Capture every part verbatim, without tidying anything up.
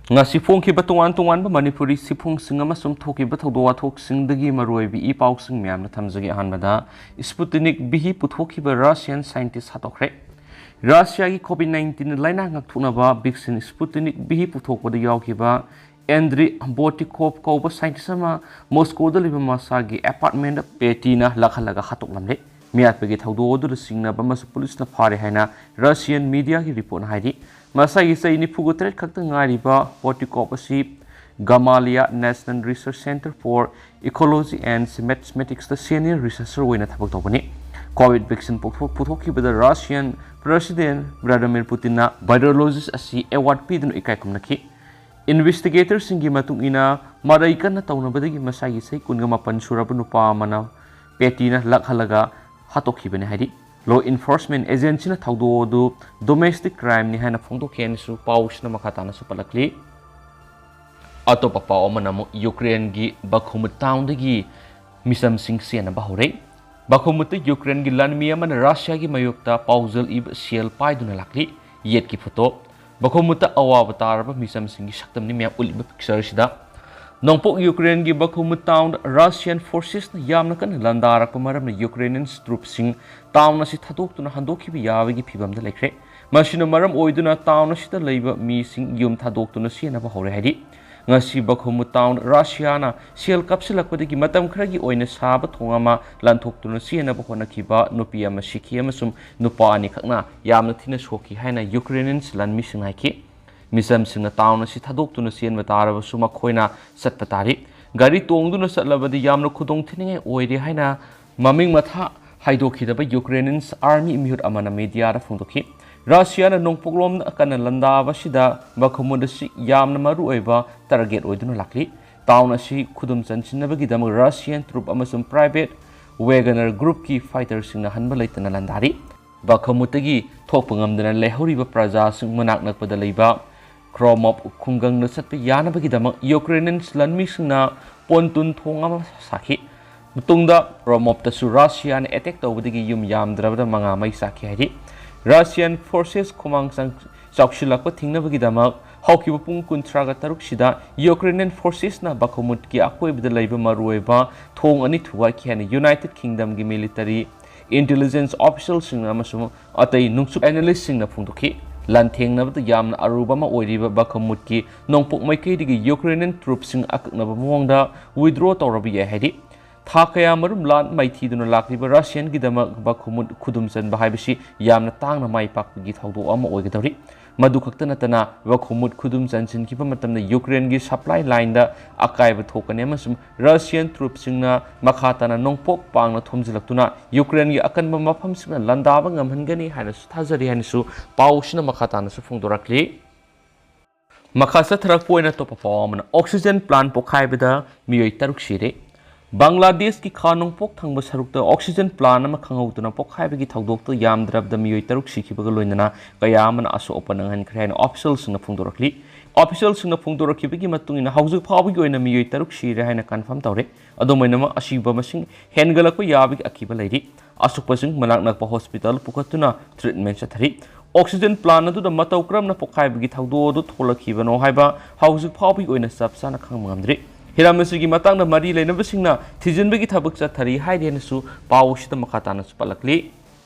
ꯉꯁꯤ ꯐꯣꯡꯈꯤꯕ ꯇꯣꯉꯥꯟ ꯇꯣꯉꯥꯟꯕ ꯃꯅꯤꯄꯨꯔꯤ ꯁꯤꯐꯣꯡꯁꯤꯡ ꯑꯃꯁꯨꯡ ꯊꯣꯛꯈꯤꯕ ꯊꯧꯗꯣꯛ ꯋꯥꯊꯣꯛꯁꯤꯡꯗꯒꯤ ꯃꯔꯨꯑꯣꯏꯕ ꯏ ꯄꯥꯎꯁꯤꯡ ꯃꯌꯥꯝꯅ ꯊꯝꯖꯒꯦ꯫ ꯑꯍꯥꯟꯕꯗ, Sputnik V ꯄꯨꯊꯣꯛꯈꯤꯕ Russian scientist ꯍꯥꯠꯇꯣꯛꯈ꯭ꯔꯦ꯫ ꯔꯁꯤꯌꯥꯒꯤ COVID nineteen ꯂꯥꯏꯅꯥ ꯉꯥꯛꯊꯣꯛꯅꯕ vaccine Sputnik V ꯄꯨꯊꯣꯛꯄꯗ ꯌꯥꯎꯈꯤꯕ Andriy Bortikov ꯀꯧꯕ scientist ꯑꯃ ꯃꯣꯁꯀꯣꯗ ꯂꯩꯕ ꯃꯁꯥꯒꯤ apartment ꯄꯦꯇꯤꯅ ꯂꯥꯛꯍꯜꯂꯒ ꯍꯥꯠꯇꯣꯛꯂꯝꯂꯦ꯫ ꯃꯤꯌꯥꯠꯄꯒꯤ ꯊꯧꯗꯣꯛ ꯑꯗꯨꯗ ꯆꯤꯡꯅꯕ ꯑꯃꯁꯨ ꯄꯨꯂꯤꯁꯅ ꯐꯥꯔꯦ ꯍꯥꯏꯅ Russian mediaꯒꯤ reportꯅ ꯍꯥꯏꯔꯤ꯫ ꯃꯁꯥꯒꯤ ꯆꯍꯤ ꯅꯤꯐꯨꯒ ꯇꯔꯦꯠ ꯈꯛꯇ ꯉꯥꯏꯔꯤꯕ Bortikov ꯑꯁꯤ Gamaleya National Research Center for Ecology and Mathematicsꯇ senior researcher ꯑꯣꯏꯅ ꯊꯕꯛ ꯇꯧꯕꯅꯤ꯫ COVID vaccine ꯄꯨꯊꯣꯛ-, ꯄꯨꯊꯣꯛꯈꯤꯕꯗ Russian President Vladimir Putinꯅ virologist ꯑꯁꯤ award ꯄꯤꯗꯨꯅ ꯏꯀꯥꯏ ꯈꯨꯝꯅꯈꯤ꯫ Investigatorꯁꯤꯡꯒꯤ ꯃꯇꯨꯡ ꯏꯟꯅ, ꯃꯔꯩ ꯀꯟꯅ ꯇꯧꯅꯕꯗꯒꯤ ꯃꯁꯥꯒꯤ ꯆꯍꯤ ꯀꯨꯟꯒ ꯃꯥꯄꯟ ꯁꯨꯔꯕ ꯅꯨꯄꯥ ꯑꯃꯅ ꯄꯦꯇꯤꯅ ꯂꯥꯛꯍꯜꯂꯒ ꯍꯥꯠꯇꯣꯛꯈꯤꯕꯅꯤ ꯍꯥꯏꯔꯤ꯫ Law enforcement agencyꯅ ꯊꯧꯗꯣꯛ ꯑꯗꯨ domestic crimeꯅꯤ ꯍꯥꯏꯅ ꯐꯣꯡꯗꯣꯛꯈꯤ ꯍꯥꯏꯅꯁꯨ ꯄꯥꯎꯁꯤꯅ ꯃꯈꯥ ꯇꯥꯅꯁꯨ ꯄꯜꯂꯛꯂꯤ꯫ ꯑꯇꯣꯞꯄ ꯄꯥꯎ ꯑꯃꯅ ꯑꯃꯨꯛ ꯌꯨꯀ꯭ꯔꯦꯟꯒꯤ ꯕꯈꯃꯨꯠ townꯗꯒꯤ ꯃꯤꯆꯝꯁꯤꯡ ꯆꯦꯟꯅꯕ ꯍꯧꯔꯦ꯫ ꯕꯈꯃꯨꯠꯇ ꯌꯨꯀ꯭ꯔꯦꯟꯒꯤ ꯂꯥꯟꯃꯤ ꯑꯃꯅ ꯔꯁꯤꯌꯥꯒꯤ ꯃꯥꯌꯣꯛꯇ ꯄꯥꯎꯖꯦꯜ ꯏꯕ ꯁꯦꯜ ꯄꯥꯏꯗꯨꯅ ꯂꯥꯛꯂꯤ꯫ ꯌꯦꯠꯀꯤ photo꯫ ꯕꯈꯃꯨꯠꯇ ꯑꯋꯥꯕ ꯇꯥꯔꯕ ꯃꯤꯆꯝꯁꯤꯡꯒꯤ ꯁꯛꯇꯝꯅꯤ ꯃꯌꯥꯝ ꯎꯠꯂꯤꯕ picture ꯑꯁꯤꯗ꯫ ꯅꯣꯡꯄꯣꯛ ꯌꯨꯀ꯭ꯔꯦꯟꯒꯤ ꯕꯈꯃꯨꯠ town Russian forcesꯅ ꯌꯥꯝꯅ ꯀꯟꯅ ꯂꯥꯟꯗꯥꯔꯛꯄ ꯃꯔꯝꯅ Ukrainian troopꯁꯤꯡ town ꯑꯁꯤ ꯊꯥꯗꯣꯛꯇꯨꯅ ꯍꯟꯗꯣꯛꯈꯤꯕ ꯌꯥꯕꯒꯤ ꯐꯤꯚꯝꯗ ꯂꯩꯈ꯭ꯔꯦ꯫ ꯃꯁꯤꯅ ꯃꯔꯝ ꯑꯣꯏꯗꯨꯅ town ꯑꯁꯤꯗ ꯂꯩꯕ ꯃꯤꯁꯤꯡ ꯌꯨꯝ ꯊꯥꯗꯣꯛꯇꯨꯅ ꯆꯦꯟꯅꯕ ꯍꯧꯔꯦ ꯍꯥꯏꯔꯤ꯫ ꯉꯁꯤ ꯕꯈꯃꯨꯠ town ꯔꯁꯤꯌꯥꯅ ꯁꯦꯜ ꯀꯥꯞꯁꯤꯜꯂꯛꯄꯗꯒꯤ ꯃꯇꯝ ꯈꯔꯒꯤ ꯑꯣꯏꯅ ꯁꯥꯕ ꯊꯣꯡ ꯑꯃ ꯂꯥꯟꯊꯣꯛꯇꯨꯅ ꯆꯦꯟꯅꯕ ꯍꯣꯠꯅꯈꯤꯕ ꯅꯨꯄꯤ ꯑꯃ ꯁꯤꯈꯤ ꯑꯃꯁꯨꯡ ꯅꯨꯄꯥ ꯑꯅꯤꯈꯛꯅ ꯌꯥꯝꯅ ꯊꯤꯅ ꯁꯣꯛꯈꯤ ꯍꯥꯏꯅ Ukrainian ꯂꯥꯟꯃꯤꯁꯤꯡꯅ ꯍꯥꯏꯈꯤ꯫ ꯃꯤꯆꯝꯁꯤꯡꯅ town ꯑꯁꯤ ꯊꯥꯗꯣꯛꯇꯨꯅ ꯆꯦꯟꯕ ꯇꯥꯔꯕꯁꯨ ꯃꯈꯣꯏꯅ ꯆꯠꯄ ꯇꯥꯔꯤ꯫ ꯒꯥꯔꯤ ꯇꯣꯡꯗꯨꯅ ꯆꯠꯂꯕꯗꯤ ꯌꯥꯝꯅ ꯈꯨꯗꯣꯡꯊꯤꯅꯤꯡꯉꯥꯏ ꯑꯣꯏꯔꯦ ꯍꯥꯏꯅ ꯃꯃꯤꯡ ꯃꯊꯥ ꯍꯥꯏꯗꯣꯛꯈꯤꯗꯕ Ukrainian army ꯃꯤꯍꯨꯠ ꯑꯃꯅ mediaꯗ ꯐꯣꯡꯗꯣꯛꯈꯤ꯫ ꯔꯁꯤꯌꯥꯅ ꯅꯣꯡꯄꯣꯛꯂꯣꯝꯗ ꯀꯟꯅ ꯂꯥꯟꯗꯥꯕꯁꯤꯗ ꯕꯈꯃꯨꯠ ꯑꯁꯤ ꯌꯥꯝꯅ ꯃꯔꯨꯑꯣꯏꯕ target ꯑꯣꯏꯗꯨꯅ ꯂꯥꯛꯂꯤ꯫ Town ꯑꯁꯤ ꯈꯨꯗꯨꯝ ꯆꯟꯁꯤꯟꯅꯕꯒꯤꯗꯃꯛ Russian troop ꯑꯃꯁꯨꯡ private Wagner groupꯀꯤ fighterꯁꯤꯡꯅ ꯍꯟꯕ ꯂꯩꯇꯅ ꯂꯥꯟꯗꯥꯔꯤ꯫ ꯕꯈꯃꯨꯠꯇꯒꯤ ꯊꯣꯛꯄ ꯉꯝꯗꯅ ꯂꯩꯍꯧꯔꯤꯕ ꯄ꯭ꯔꯖꯥꯁꯤꯡ ꯃꯅꯥꯛ ꯅꯛꯄꯗ ꯂꯩꯕ ꯈ꯭ꯔꯣꯃꯣꯞ ꯈꯨꯡꯒꯪꯗ ꯆꯠꯄ ꯌꯥꯅꯕꯒꯤꯗꯃꯛ Ukrainian ꯂꯥꯟꯃꯤꯁꯤꯡꯅ pontoon ꯊꯣꯡ ꯑꯃ ꯁꯥꯈꯤ꯫ ꯃꯇꯨꯡꯗ ꯈ꯭ꯔꯣꯃꯣꯞꯇꯁꯨ ꯔꯁꯤꯌꯥꯅ attack ꯇꯧꯕꯗꯒꯤ ꯌꯨꯝ ꯌꯥꯝꯗ꯭ꯔꯕꯗ ꯃꯉꯥ ꯃꯩ ꯆꯥꯛꯈꯤ ꯍꯥꯏꯔꯤ꯫ Russian forces ꯈꯨꯃꯥꯡ ꯆꯪ-, ꯆꯥꯎꯁꯤꯜꯂꯛꯄ ꯊꯤꯡꯅꯕꯒꯤꯗꯃꯛ ꯍꯧꯈꯤꯕ ꯄꯨꯡ ꯀꯨꯟꯊ꯭ꯔꯥꯒ ꯇꯔꯨꯛꯁꯤꯗ Ukrainian forcesꯅ ꯕꯥꯈꯃꯨꯠꯀꯤ ꯑꯀꯣꯏꯕꯗ ꯂꯩꯕ ꯃꯔꯨꯑꯣꯏꯕ ꯊꯣꯡ ꯑꯅꯤ ꯊꯨꯒꯥꯏꯈꯤ ꯍꯥꯏꯅ United Kingdomꯒꯤ military intelligence officialꯁꯤꯡ ꯑꯃꯁꯨꯡ ꯑꯇꯩ ꯅꯨꯡꯆꯨꯞ analystꯁꯤꯡꯅ ꯐꯣꯡꯗꯣꯛꯈꯤ꯫ ꯂꯥꯟꯊꯦꯡꯅꯕꯗ ꯌꯥꯝꯅ ꯑꯔꯨꯕ ꯑꯃ ꯑꯣꯏꯔꯤꯕ ꯕꯥꯈꯃꯨꯠꯀꯤ ꯅꯣꯡꯄꯣꯛ ꯃꯥꯏꯀꯩꯗꯒꯤ Ukrainian troopꯁꯤꯡ ꯑꯀꯛꯅꯕ ꯃꯑꯣꯡꯗ withdraw ꯇꯧꯔꯕ ꯌꯥꯏ ꯍꯥꯏꯔꯤ꯫ ꯊꯥ ꯀꯌꯥ ꯃꯔꯨꯝ ꯂꯥꯟ ꯃꯥꯏꯊꯤꯗꯨꯅ ꯂꯥꯛꯂꯤꯕ Russianꯒꯤꯗꯃꯛ ꯕꯥꯈꯃꯨꯠ ꯈꯨꯗꯨꯝ ꯆꯟꯕ ꯍꯥꯏꯕꯁꯤ ꯌꯥꯝꯅ ꯇꯥꯡꯅ ꯃꯥꯏ ꯄꯥꯛꯄꯒꯤ ꯊꯧꯗꯣꯛ ꯑꯃ ꯑꯣꯏꯒꯗꯧꯔꯤ꯫ ꯃꯗꯨ ꯈꯛꯇ ꯅꯠꯇꯅ, ꯕꯥꯈꯃꯨꯠ ꯈꯨꯗꯨꯝ ꯆꯟꯁꯤꯟꯈꯤꯕ ꯃꯇꯝꯗ Ukraineꯒꯤ supply lineꯗ ꯑꯀꯥꯏꯕ ꯊꯣꯛꯀꯅꯤ ꯑꯃꯁꯨꯡ Russian troopꯁꯤꯡꯅ ꯃꯈꯥ ꯇꯥꯅ ꯅꯣꯡꯄꯣꯛ ꯄꯥꯡꯅ ꯊꯣꯝꯖꯤꯜꯂꯛꯇꯨꯅ Ukraineꯒꯤ ꯑꯀꯟꯕ ꯃꯐꯝꯁꯤꯡꯅ ꯂꯥꯟꯗꯥꯕ ꯉꯝꯍꯟꯒꯅꯤ ꯍꯥꯏꯅꯁꯨ ꯊꯥꯖꯔꯤ ꯍꯥꯏꯅꯁꯨ ꯄꯥꯎꯁꯤꯅ ꯃꯈꯥ ꯇꯥꯅꯁꯨ ꯐꯣꯡꯗꯣꯔꯛꯂꯤ꯫ ꯃꯈꯥ ꯆꯠꯊꯔꯛꯄ ꯑꯣꯏꯅ ꯑꯇꯣꯞꯄ ꯄꯥꯎ ꯑꯃꯅ, oxygen plant ꯄꯣꯈꯥꯏꯕꯗ ꯃꯤꯑꯣꯏ ꯇꯔꯨꯛ ꯁꯤꯔꯦ꯫ ꯕꯪꯒ꯭ꯂꯥꯗꯦꯁꯀꯤ ꯈꯥ ꯅꯣꯡꯄꯣꯛ ꯊꯪꯕ ꯁꯔꯨꯛꯇ oxygen plant ꯑꯃ ꯈꯪꯍꯧꯗꯅ ꯄꯣꯈꯥꯏꯕꯒꯤ ꯊꯧꯗꯣꯛꯇ ꯌꯥꯝꯗ꯭ꯔꯕꯗ ꯃꯤꯑꯣꯏ ꯇꯔꯨꯛ ꯁꯤꯈꯤꯕꯒ ꯂꯣꯏꯅꯅ ꯀꯌꯥ ꯑꯃꯅ ꯑꯁꯣꯛ ꯑꯄꯟ ꯅꯪꯍꯟꯈ꯭ꯔꯦ ꯍꯥꯏꯅ officialꯁꯤꯡꯅ ꯐꯣꯡꯗꯣꯔꯛꯂꯤ꯫ Officialꯁꯤꯡꯅ ꯐꯣꯡꯗꯣꯔꯛꯈꯤꯕꯒꯤ ꯃꯇꯨꯡ ꯏꯟꯅ, ꯍꯧꯖꯤꯛ ꯐꯥꯎꯕꯒꯤ ꯑꯣꯏꯅ ꯃꯤꯑꯣꯏ ꯇꯔꯨꯛ ꯁꯤꯔꯦ ꯍꯥꯏꯅ confirm ꯇꯧꯔꯦ꯫ ꯑꯗꯨꯝ ꯑꯣꯏꯅꯃꯛ, ꯑꯁꯤꯕ ꯃꯁꯤꯡ ꯍꯦꯟꯒꯠꯂꯛꯄ ꯌꯥꯕꯒꯤ ꯑꯀꯤꯕ ꯂꯩꯔꯤ꯫ ꯑꯁꯣꯛꯄꯁꯤꯡ ꯃꯅꯥꯛ ꯅꯛꯄ hospital ꯄꯨꯈꯠꯇꯨꯅ treatment ꯆꯠꯊꯔꯤ꯫ Oxygen plant ꯑꯗꯨꯗ ꯃꯇꯧ ꯀꯔꯝꯅ ꯄꯣꯈꯥꯏꯕꯒꯤ ꯊꯧꯗꯣꯛ ꯑꯗꯨ ꯊꯣꯛꯂꯛꯈꯤꯕꯅꯣ ꯍꯥꯏꯕ ꯍꯧꯖꯤꯛ ꯐꯥꯎꯕꯒꯤ ꯑꯣꯏꯅ ꯆꯞ ꯆꯥꯅ ꯈꯪꯕ ꯉꯝꯗ꯭ꯔꯤ꯫ ꯍꯤꯔꯝ ꯑꯁꯤꯒꯤ ꯃꯇꯥꯡꯗ ꯃꯔꯤ ꯂꯩꯅꯕꯁꯤꯡꯅ ꯊꯤꯖꯤꯟꯕꯒꯤ ꯊꯕꯛ ꯆꯠꯊꯔꯤ ꯍꯥꯏꯔꯤ ꯍꯥꯏꯅꯁꯨ ꯄꯥꯎ ꯑꯁꯤꯗ ꯃꯈꯥ ꯇꯥꯅꯁꯨ ꯄꯜꯂꯛꯂꯤ꯫